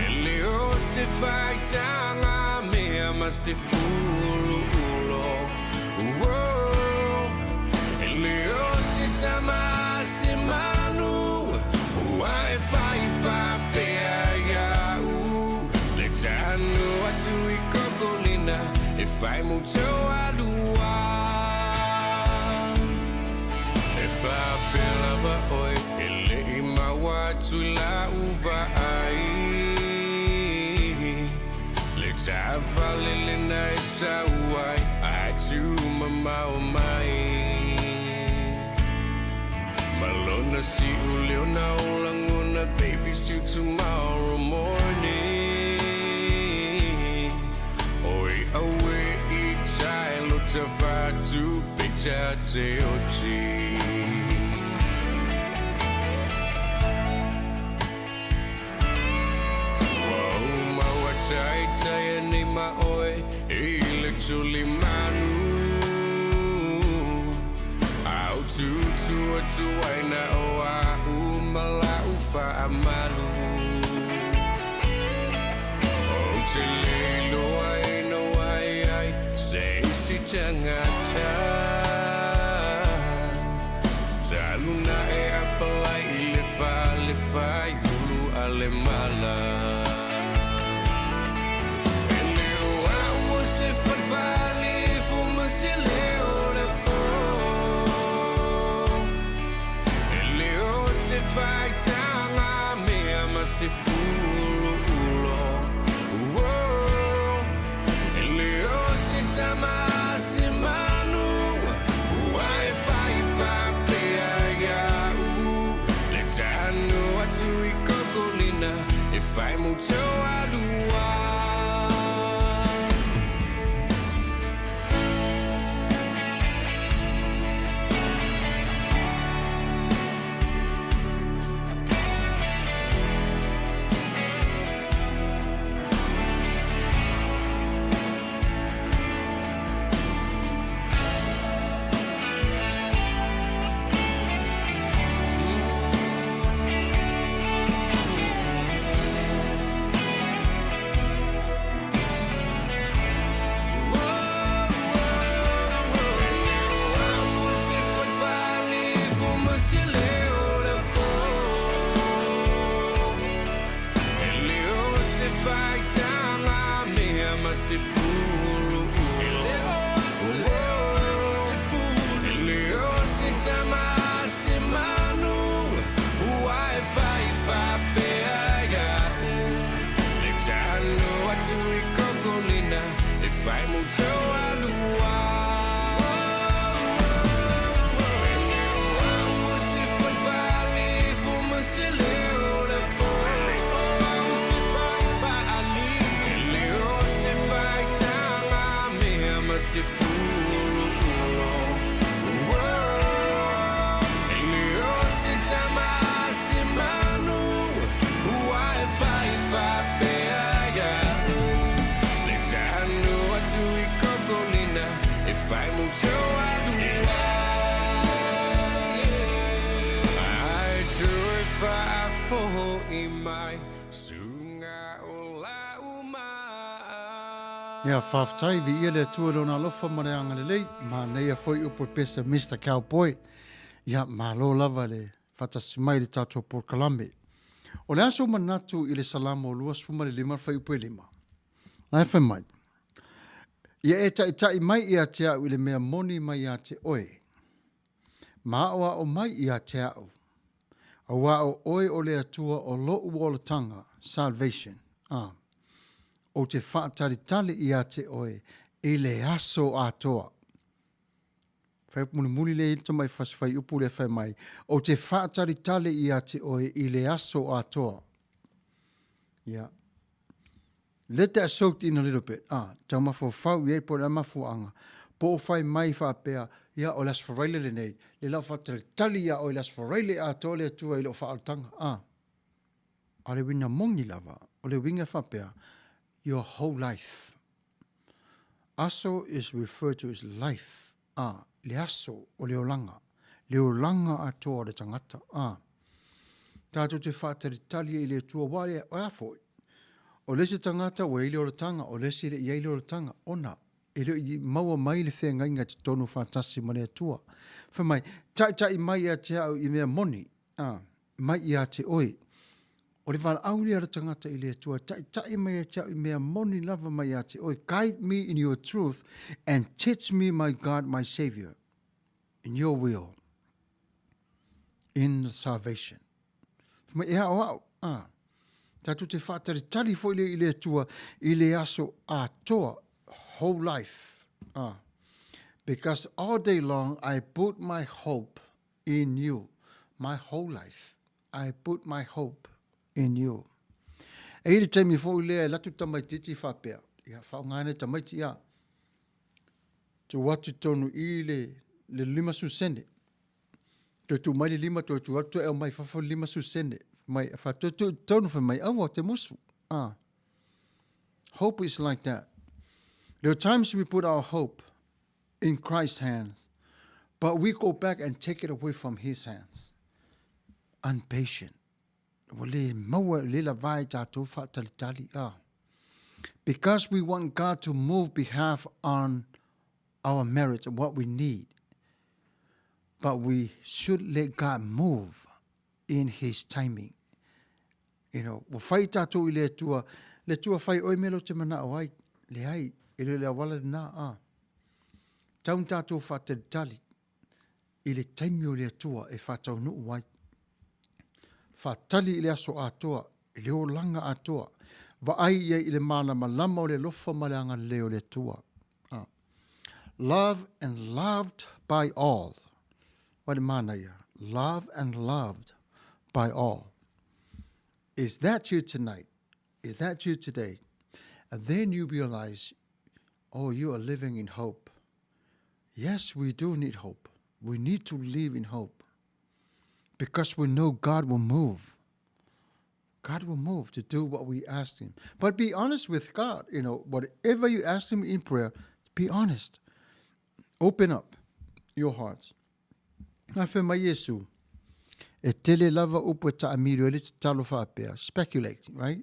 E le o se faitaga mea ma se fuluulo E le o se tama se manu Ua e fai faapea ia'u Le tanu atu i kokolina E fai mo tou alua E faapea lava oe e le i maua atu i lau vaai Le taavale lena e sau ai ae tuumamao mai Ma lona siu leo na o lagona Baby see you tomorrow morning Oi aue i tai lo tavatu pita te oti Ua ou maua taitai nei ma oe i le tulimanu A o tutu atu ai na o a'u ma la'u faamalu Ou te le iloa ina ua i ai se isi tagata Talu na e apalai i le fale faiulu a le mala E le o au o se falefalifo ma se leo lepo E le o se faitaga mea ma se fuluulo E le o se tama se manu Ua e fai faapea ia'u Le tanu atu i kokolina E fai mo tou alua. Se falefalifo ma se leo lepo E le o se faitaga mea ma se fuluulo E le o se tama se manu Ua e fai faapea ia'u Le tanu atu i kokolina E fai mo tou alua E le o au o se falefalifo ma se leo lepo E le o se faitaga mea ma se fuluulo E le o se tama se manu Ua e fai faapea ia'u Le tanu atu i kokolina E fai mo tou alua Ae toe faafo'i mai Suga o la'u maa. Ia, faafetai, viia le Atua i Lona alofa ma le agalelei. Manaia foi upu e pese Mister Cowboy. Ia, malo lava le faatasi mai i le tatou polokalame. O le a sou manatu i le Salamo 25 fuaiupu e 5? La e fai mai, Ia e taitai mai ia te au i le mea moni mai ia te oe, ma aʻoaʻo mai ia te au, auā o oe o le Atua o loʻu olataga, salvation, a, ou te faatalitali ia te oe i le aso atoa. Fuaiupu mulimuli lea i le tamai fuaiupu lea fai mai, ou te faatalitali ia te oe i le aso atoa. Ia. Let that soak in a little bit. Ah, tau mafaufau i ai po o le a mafuaaga. Po o fai mai faapea, ia o le Aso Faraile lenei, le la o faatalitali ia oe i le Aso Faraile atoa le Atua i lou faaolataga. Ah. A o le uiga moni lava, o le uiga faapea, your whole life. Aso is referred to as life. Ah, le aso o le olaga, le olaga atoa o le tagata. Ah. Tātou te faatalitali ai i le Atua, aua o le a foi? O le isi tagata ua i ai le olataga, o le isi e le i ai le olataga, ona e le o i maua mai le feagaiga i totonu faatasi ma le Atua. Fai mai, taitai mai ia te au i mea moni, a, mai ia te oe. O le valaau lea a le tagata i le Atua, taitai mai ia te au i mea moni lava mai ia te oe. Guide me in your truth and teach me, my God, my Savior, in your will, in the salvation. Fai mai, e aoao, a, tatou te faatalitali foi lea i le Atua i le aso atoa, whole life, a, because all day long I put my hope in you, my whole life, I put my hope in you. E i le taimi foi lea e latu tamaitiiti faapea, ia, faaaogaina e tamaiti, ia, tuu atu tonu i le, le 50 sene. Toe tuu mai le lima, toe tuu atu, toe aumai fafo le 50 sene. Mai, fa toe tuu i totonu, fai mai, aua, te musu. Ah. Hope is like that. There are times we put our hope in Christ's hands, but we go back and take it away from his hands. Unpatient. Ua le maua, le lava i tātou faatalitali. Ah. Because we want God to move behalf on our merits and what we need. But we should let God move in his timing. You know, ua fai tātou i le Atua, le Atua fai oe mea lea ou te manao ai. Leai, e le o le auala lena, a. Tau na tātou faatalitali i le taimi o le Atua e faataunuu ai. Faatali i le aso atoa, i le olaga atoa. Vaai i ai i le malamalama o le alofa ma le agalelei o le Atua. A. Love and loved by all. Wa le manaia. Love and loved by all. Is that you tonight? Is that you today? And then you realize, oh, you are living in hope. Yes, we do need hope. We need to live in hope because we know God will move. God will move to do what we ask him. But be honest with God. You know, whatever you ask him in prayer, be honest. Open up your hearts. Nā whai mai Iesu, e tele lava upu e taamilo ai le tatalo faapea, speculating, right?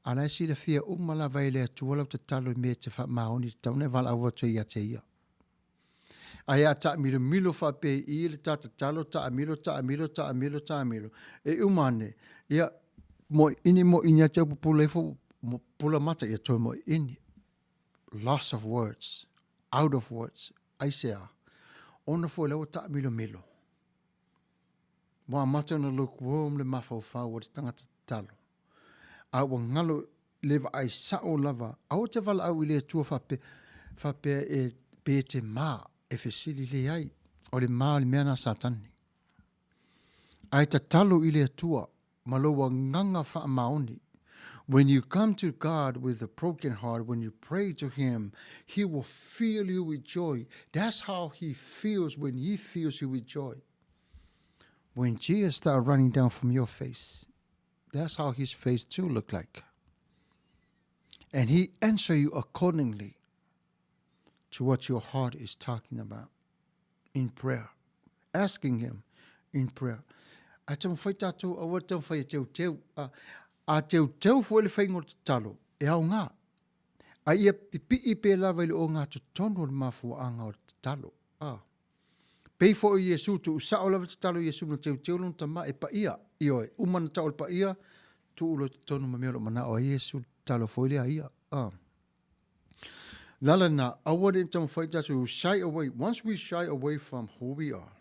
A la e silafia uma lava e le Atua lau tatalo i mea e te faamaoni tatau ona e valaau atu ai ia te ia. Ae a taamilomilo faapea i i le ta tatalo, taamilo, taamilo, taamilo, taamilo, e uma ane, ia, moeini, moeini ia te au pupula ifo, pupula mata, ia toe moeini. Loss of words, out of words, aisea? Ona foi la ua taamilomilo. Ua amata ona lukewarm le mafaufau o le tagata tatalo. A ua galo le vaai sao lava, aua te valaau i le Atua faapea, faapea e, pe te mā, e fesili leai, o le mā o le mea na Satani. Ae tatalo i le Atua ma lou agaga faamaoni. When you come to God with a broken heart, when you pray to Him, He will fill you with joy. That's how He feels when He fills you with joy. When tears start running down from your face, that's how His face too look like. And He answer you accordingly to what your heart is talking about in prayer. Asking Him in prayer. A taumafai tātou, aua le taumafai e teuteu, a, a teuteu foi le faiga o le tatalo, e aoga. A ia pipii pea lava i le ogatotonu o le mafuaaga o le tatalo. A. Pei foi o Iesu, tuusao lava le tatalo i Iesu na teuteu lona tama e paia. Ioe, uma na tau o le paia, tuu loa i totonu ma mea o lo o manao ai Iesu le tatalo foi lea a ia. A. Le ala lena, aua ne i taumafai tatou shy away. Once we shy away from who we are,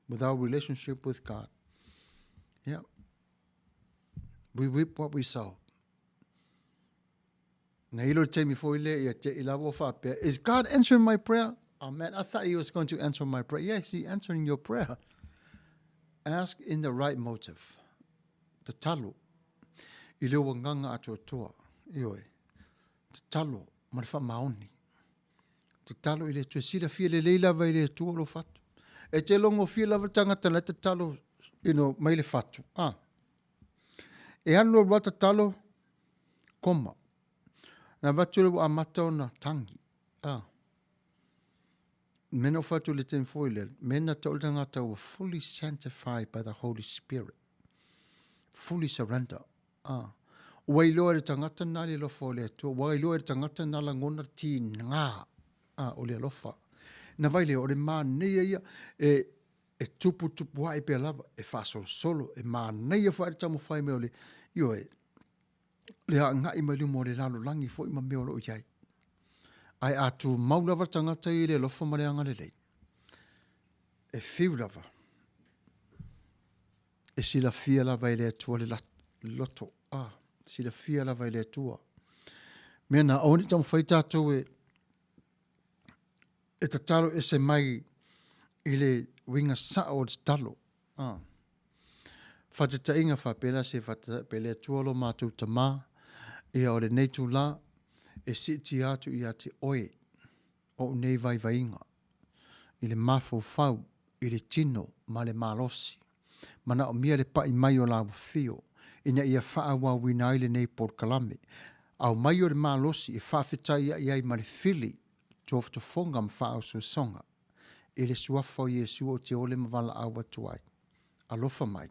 with our relationship with God, yeah, we reap what we sow. Na ilo le taimi foi lea ia te i lava ua faapea, is God answering my prayer? Oh man, I thought he was going to answer my prayer. Yes, he answering your prayer. Ask in the right motive. Tatalo. I leo agaga atoatoa. Ioe. Tatalo ma le faamaoni. Tatalo i le Atua. Silafia lelei lava i le Atua lou fatu. E te logofia lava le tagata la e tatalo you know, mai le fatu. Ah. E alu alu lava tatalo, koma. Na avatu lea ua amata ona tangi. Ah. Mea na ou fatu i le taimi foi lea, mea na tau le tagata ua fully sanctified by the Holy Spirit. Fully surrender. Ah. Ua iloa e le tagata na le alofa o le Atua. Ua iloa e le tagata na lagona tiga ah, o le alofa. Na vai lea, o le manaia ia, e, e tuputupu ae pea lava, e faasolosolo, e manaia foi le taumafai mai o le, ioe, le agai mai luma o le lalolagi foi ma mea o lo o i ai. Ae a tumau lava le tagata i le alofa ma le agalelei, e fiu lava, e silafia lava e le Atua le loto, ah, silafia lava e le Atua. Mea na, aua ne i taumafai tatou e, e tatalo ese mai i le uiga sao o le tatalo. Ah. Faataitaiga faapena se faataitai pe le Atua lo matou Tamā, ia o lenei itulā e siitia atu ia te Oe ou nei vaivaiga i le mafaufau, i le tino ma le malosi. Manaomia le pa'i mai o Lau Afio ina ia faaauauina ai lenei polokalame. Aumai o le malosi e faafetaia'i ai ma le fili, tofotofoga ma faaososoga. I le Suafa o Iesu ou te ole ma valaau atu ai. Alofa mai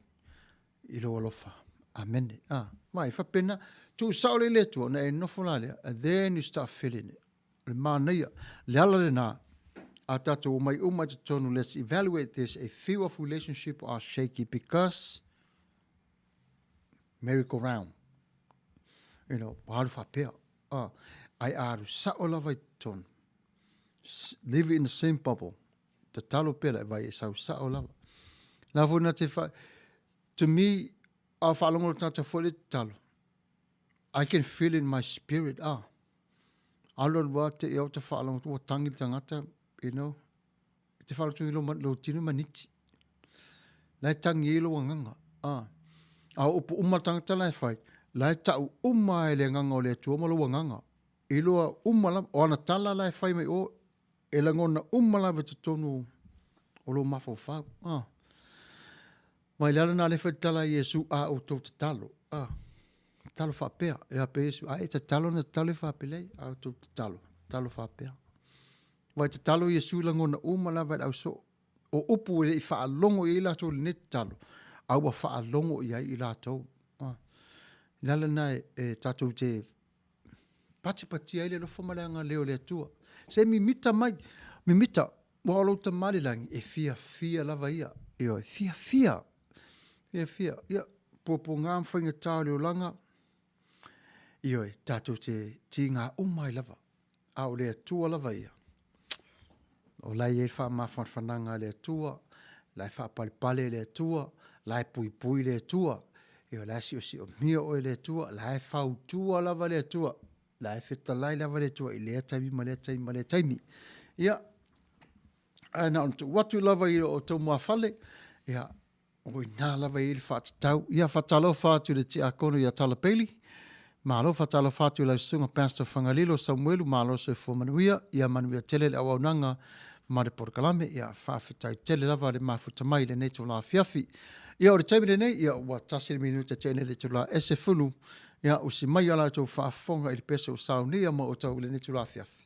i lou alofa. Amene. Ah, mai, faapena, tuusao lea i le Atua, ona e nofo la lea, and then you start feeling it. O le manaia, le ala lena, a tatou omai uma i totonu, let's evaluate this, a few of relationship are shaky because merry go round. You know, ua alu faapea. Ah, ae a alu sao lava i totonu. Live in the same bubble. Tatalo pea la e vai e sau sao lava. La foi na te wha... To me, a whaalongo le tata foi le tatalo. I can feel in my spirit, ah. Alu alu a te iau te whaalongo, ua tangi le tangata, you know. Te whaalongo i lo, lo tino maniti. La e tangi i lo anganga, ah. A upu uma tangata la e whai, la e tau uma e le anganga o le atua ma lo anganga. Iloa uma lava, o ana tala la e fai mai o, e lagona uma lava i totonu o lou mafaufau. Ah. Mai le ala na le fai tala a Iesu a outou tatalo. Ah. Tatalo faapea. E a pe Iesu, a e tatalo na tatalo e faapelei, a outou tatalo. Tatalo faapea. Vai tatalo Iesu lagona uma lava i le ausoo. O upu e le i faalogo i ai latou i lenei tatalo, a ua faalogo i ai i latou. Ah. Le ala na e, e tatou te patipatia ai le alofa ma le agalelei o le Atua. Se mimita mai, mimita, ua o lou Tama i le lagi, e fiafia lava ia. Ioe, fiafia, fiafia. Ia, puapuaga ma faigata o le olaga, ioe, tatou te tiga uma ai lava. A o le Atua lava ia, o la e i ai le faamafanafanaga a le Atua, la e faapalepale le Atua, la e puipui le Atua, ia la e siosiomia oe le Atua, la e fautua lava le Atua, la e fetalai lava le Atua i lea taimi ma lea taimi ma lea taimi. Ia, ae na ona tuu atu lava i o outou muafale, ia, O i ina lava e i ai le faatatau. Ia, faatalofa atu i le Tiakono ia Tala Bailey. Malo, faatalofa atu i lau susuga Pastor Fagalilo Samuelu, malo le soifua manuia. Ia manuia tele le auaunaga ma le polokalame. Ia, faafetai tele lava le mafuta mai i lenei itula afiafi. Ia, o le taimi lenei, ia, ua tasi le minute tea nei i le itula e 10. Ia, usi mai a la outou faafofoga i le pese o saunia mo outou i lenei itula afiafi.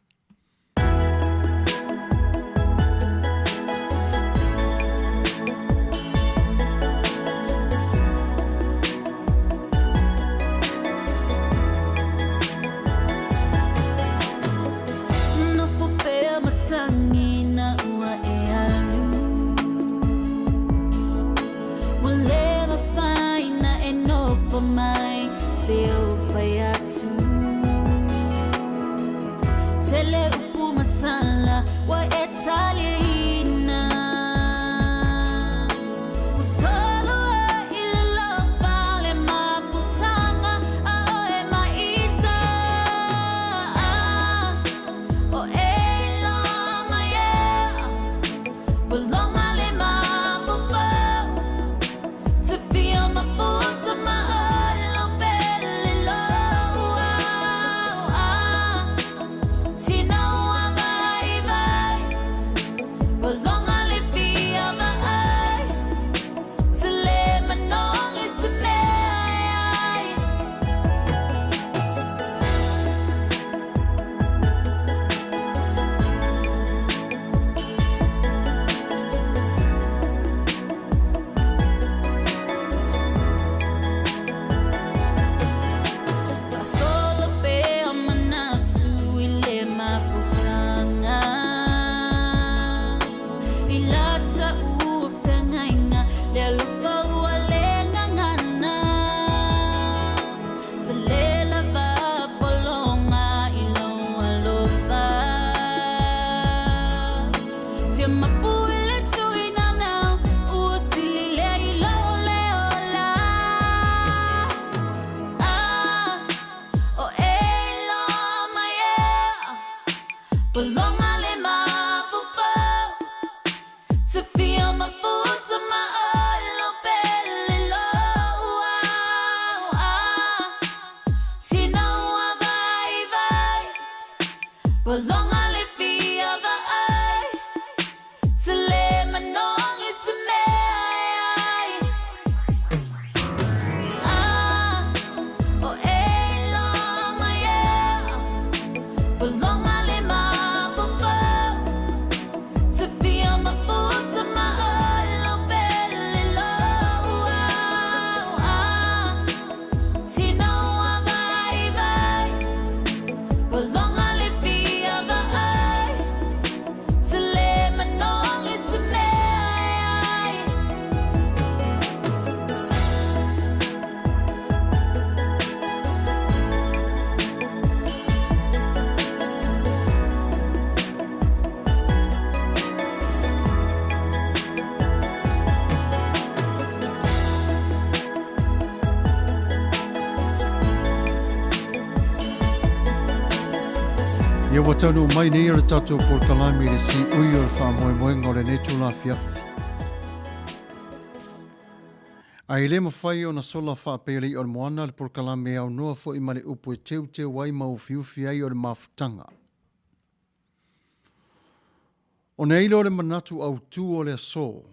se ou fai atu. Tele upu ma tala ua e taliaina. Ua solo ai i le alofa le mafutaga a oe ma ita. O e iloa mai e ua loga le mafaufau. To feel my futa ma olo pele loa. Tina ua vai vai, ua loga le fia vaai. To le manogi se mea e ai. Faasolo pea manatu i le mafutaga I lata ua feagaiga le alofa ua le gagana Tele lava pologa i lou alofa Fia mapu i le tuinanau ua sili lea i lou le ola Ah, o e iloa mai e Pologa le mafaufau To feel my futa ma olo pele loa. Ah, tina ua vai vai, Pologa le fia vaai. To le manogi se mea e ai. Ah, o e iloa mai e Pologa le mafaufau. To feel my futa ma olo pele loa. Ah, tina ua vai vai, Pologa le fia vaai. To le manogi se mea e ai. Ia ua taunuu mai nei o le tatou polokalame i le siui o le faamoemoega o lenei itula afiafi. Ae le mafai ona sola faapea le i'a o le moana le polokalame e aunoa foi ma le upu e teuteu ai ma ufiufi ai o le mafutaga. Ona i ai lea o le manatu autu o le aso,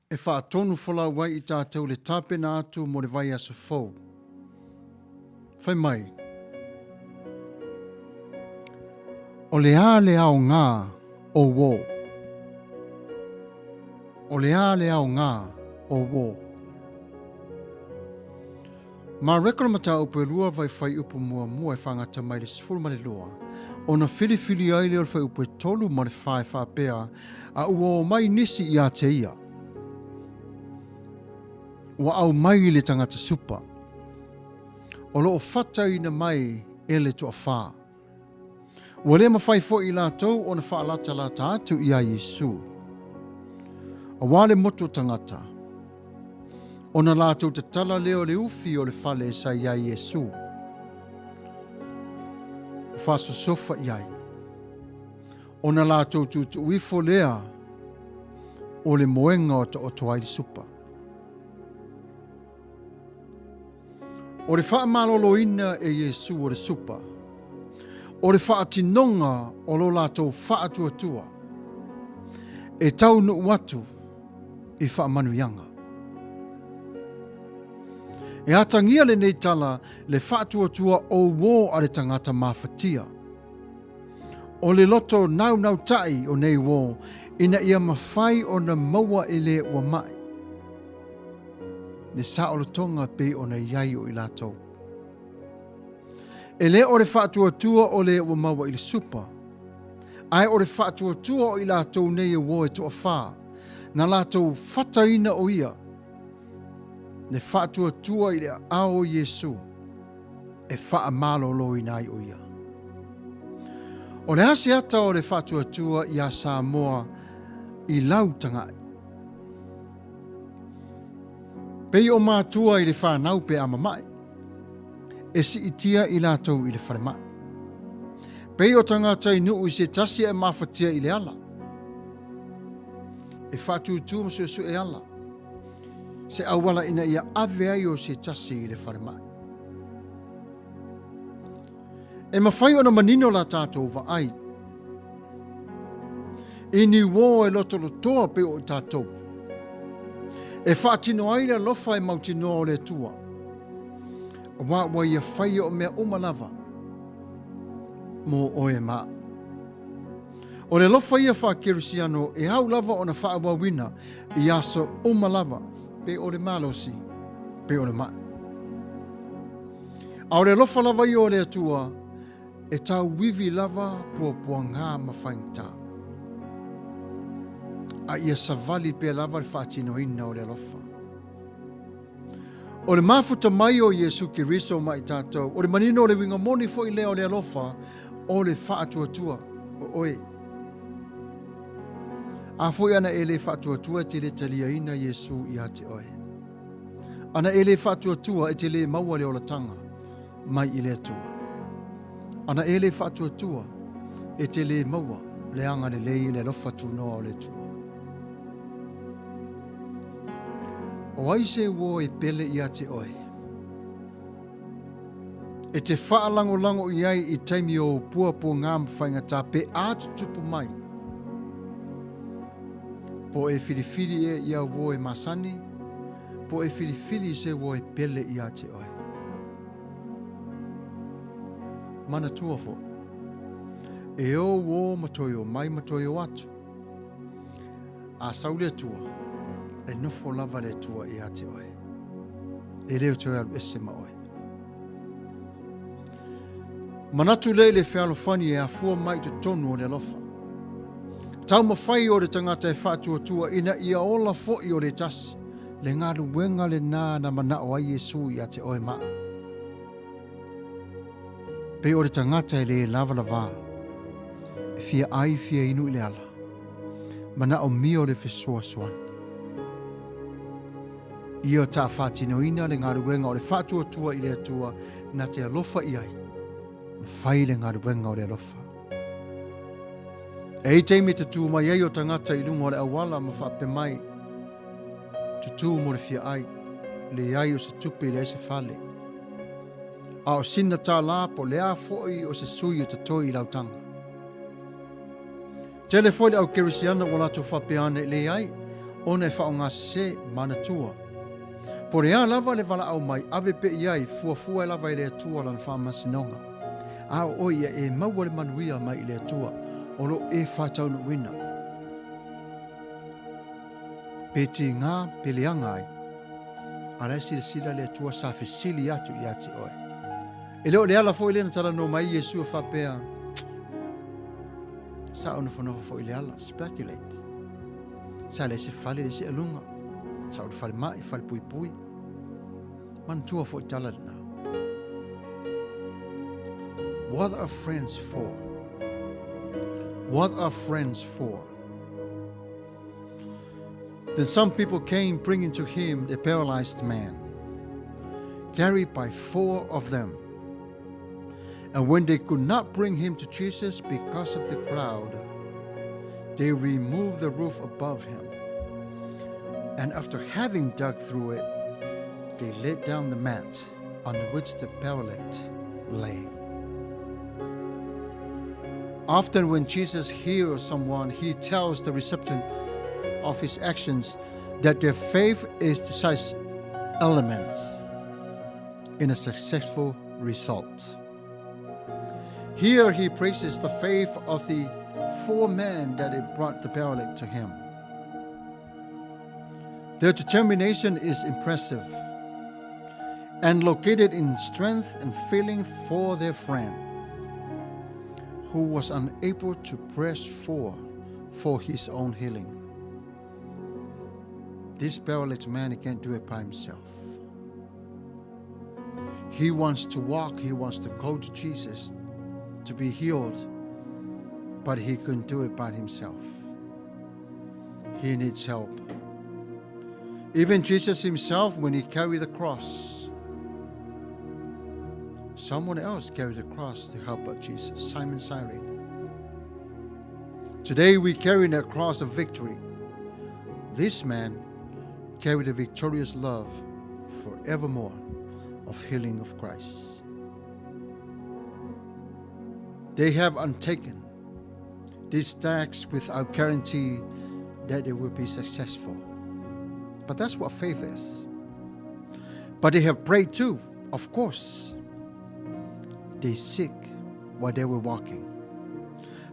e faatonu folau ai i tatou le tapena atu mo le vaiaso fou. Fai mai, o le a le aoga o uō? O le a le aoga o uō? Ma record mataupu e lua vai fuaiupu muamua e faagata mai le 12, ona filifili ai lea o le fuaiupu e 3 ma le 4 e faapea, A ua omai nisi ia te ia. Ua aumai le tagata supa. O lo o fataina mai e le toafā. Ua le mafai foi i latou ona faalatalata atu iā Iesu. Aua le motu o tagata, ona latou tatala lea o le ufi o le fale sa i ai Iesu, ua faasosofa i ai, ona latou tuutuu ifo lea o le moega o taoto ai le supa. O le faamaloloina e Iesu o le supa, o le faatinoga o lo latou faatuatua, e taunuu atu i faamanuiaga. E atagia lenei tala le faatuatua ouo a le tagata mafatia. O le loto naunautai o nei uō ina ia mafai ona maua e le ua mai le saolotoga e pei ona i ai o i latou. E le o le faatuatua o le ua maua i le supa, ae o le faatuatua o i latou nei e uō e toafā, na latou fataina o ia. Le faatuatua i le aao o Iesu e faamaloloina ai o ia. O le a se ata o le faatuatua iā Samoa i lau taga'i? Pei o matua i le fanau pe a mama'i, e siitia i latou i le falemai. Pei o tagata i nuu i se tasi e mafatia i le ala. E faatūtū ma suesue ala, se auala ina ia ave ai o se tasi i le falemai. E mafai ona manino la tatou vaai i ni uō e lotolotoa pei o i tatou, e faatino ai le alofa e mautinoa o le Atua, aua ua ia faia o mea uma lava mō oe ma aʻu. O le alofa ia faa-Kerisiano e au lava ona faaauauina i aso uma lava, pe o le malosi, pe o le maʻi. A o le alofa lava ia o le Atua, e tauivi lava puapuagā ma faigata. A ia savali pea lava le faatinoina o le alofa. O le mafuta mai o Iesu Keriso ma i tatou, o le manino o le uiga moni foi lea o le alofa, o le faatuatua o oe. A foi ana e le faatuatua e te le taliaina Iesu ia te oe. Ana e le faatuatua e te le maua le olataga mai i le Atua. Ana e le faatuatua e te le maua le agalelei le alofa tunoa o le Atua. O ai se uo e pele ia te oe? E te faalagolago i ai i taimi o ou puapuagā ma faigata pe a tutupu mai. Po e filifili e ia uo e masani, po e filifili i se uo e pele ia te oe. Manatua foi, e o uo ma toe o mai ma toe o atu. A sau le Atua, e nofo lava le Atua ia te oe. E le o toe alu ese ma oe. Manatu lea i le fealofani e afua mai i totonu o le alofa. Taumafai o le tagata e faatuatua ina ia ola foi o le tasi, le galuega lenā na manao ai Iesu ia te oe ma au. Pei o le tagata e le lavalavā, e fia ai fia inu i le ala, manaomia o le fesoasoani. Ia ta faatinoina le galuega o le faatuatua i le Atua na te alofa i ai, ma fai le galuega o le alofa. E i taimi te tū mai ai o tagata i lunga o le auala ma faapea mai, tutū mo le fia ai, leai o se tupe leai se fale. A o sina tālā po le a foi o se sui o totoe i lautaga. Tele foi le au Kerisiana ua latou faapea ane, Leai, ona e faaaogasese, manatua. Po o le a lava le valaau mai, ave pea i ai, fuafua lava e le Atua lana faamasinoga. A o oe ia e maua le manuia mai i le Atua, o lo o e faataunuuina. Pe tiga, pe leaga ai, a la e silasila le Atua sa fesili atu ia te oe. E le o le ala foi lea na talanoa mai ai Iesu e faapea, Sa ou nofonofo foi i le ala, speculate. Sa leai se fale, leai se aluga. Sa ou i le falemai, falepuipui. Manatua foi tala lena. What are friends for? What are friends for? Then some people came bringing to him the paralyzed man, carried by four of them. And when they could not bring him to Jesus because of the crowd, they removed the roof above him. And after having dug through it, they laid down the mat on which the paralytic lay. Often, when Jesus heals someone, he tells the recipient of his actions that their faith is the size elements in a successful result. Here he praises the faith of the four men that had brought the paralytic to him. Their determination is impressive and located in strength and feeling for their friend, who was unable to press for for his own healing. This paralytic man, he can't do it by himself. He wants to walk, he wants to go to Jesus to be healed, but he couldn't do it by himself. He needs help. Even Jesus himself, when he carried the cross, someone else carried the cross to help out Jesus, Simon Cyrene. Today we carry the cross of victory. This man carried a victorious love forevermore of healing of Christ. They have undertaken these tasks without guarantee that they will be successful. But that's what faith is. But they have prayed too, of course. They seek while they were walking.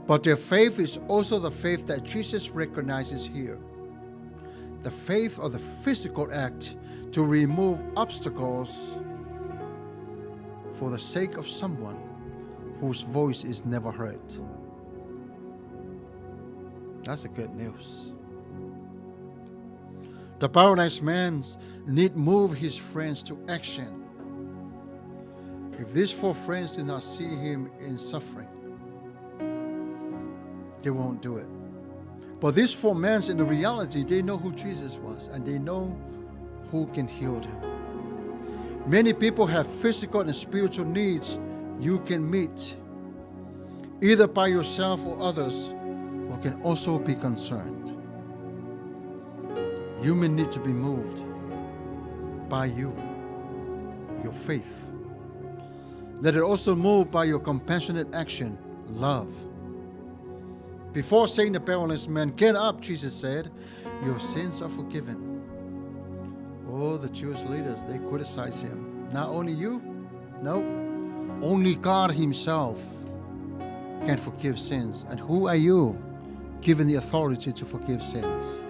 But their faith is also the faith that Jesus recognizes here. The faith of the physical act to remove obstacles for the sake of someone whose voice is never heard. That's a good news. The paralyzed man need move his friends to action. If these four friends did not see him in suffering, they won't do it. But these four men, in the reality, they know who Jesus was and they know who can heal them. Many people have physical and spiritual needs you can meet, either by yourself or others, who can also be concerned. You may need to be moved by you, your faith. Let it also move by your compassionate action, love. Before saying the paralyzed man, Get up, Jesus said, Your sins are forgiven. Oh, the Jewish leaders, they criticize him. Not only you, no, only God Himself can forgive sins. And who are you given the authority to forgive sins?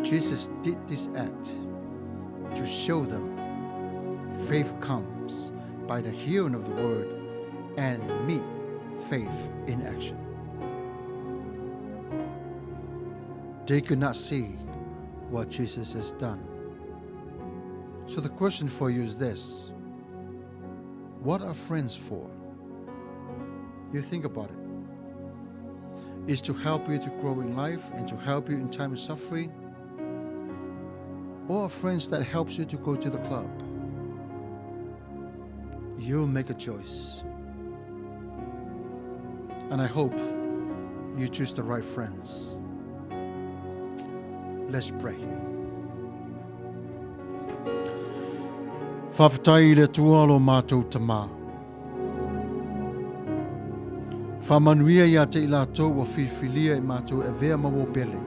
Jesus did this act to show them faith comes by the hearing of the word and meet faith in action. They could not see what Jesus has done. So the question for you is this What are friends for? You think about it. Is to help you to grow in life and to help you in time of suffering? Or friends that helps you to go to the club? You make a choice. And I hope you choose the right friends. Let's pray. Faafetai i le Atua lo mātou tamā. Whamanuia ia te i lātou ua whiriwhiria e mātou e vea ma wō pele.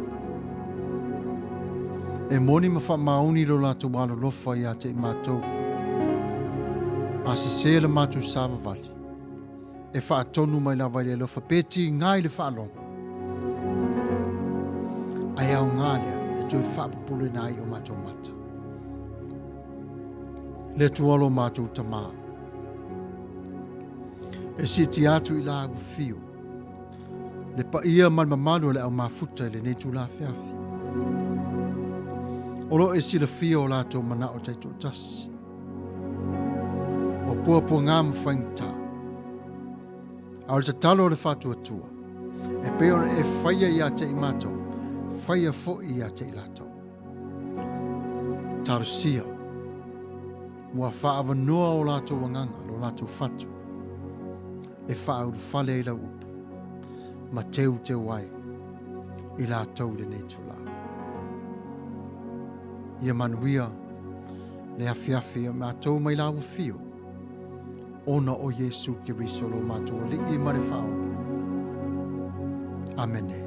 E moni ma whaamaoni lo lātou alolofa ia te i mātou. A sese le mātou sāvavali. E whaatonu mai lava i le alofa pe tīngā i le whaalogo. Ai au ngā lea e toe whaapupule nā i o mātou mata. Le Atua lo mātou tamā. E siti atu i la ua fio. Le paia ma le mamalu o le au mafuta i lenei tula afiafi. O lo e silafia o latou manao taitoatasi. O puapuaga ma faigata. A o le tatalo o le faatuatua, e pei ona e faia ia te i matou, faia foi ia te i latou. Talosia, ua faaavanoa o latou agaga, lo latou fatu, e faaulufale ai lau upu, ma teuteu ai i latou i lenei itula. Ia manuia le afiafi o matou mai lau afio, ona o Iesu Keriso lo matou Alii ma le Faaola. Amene.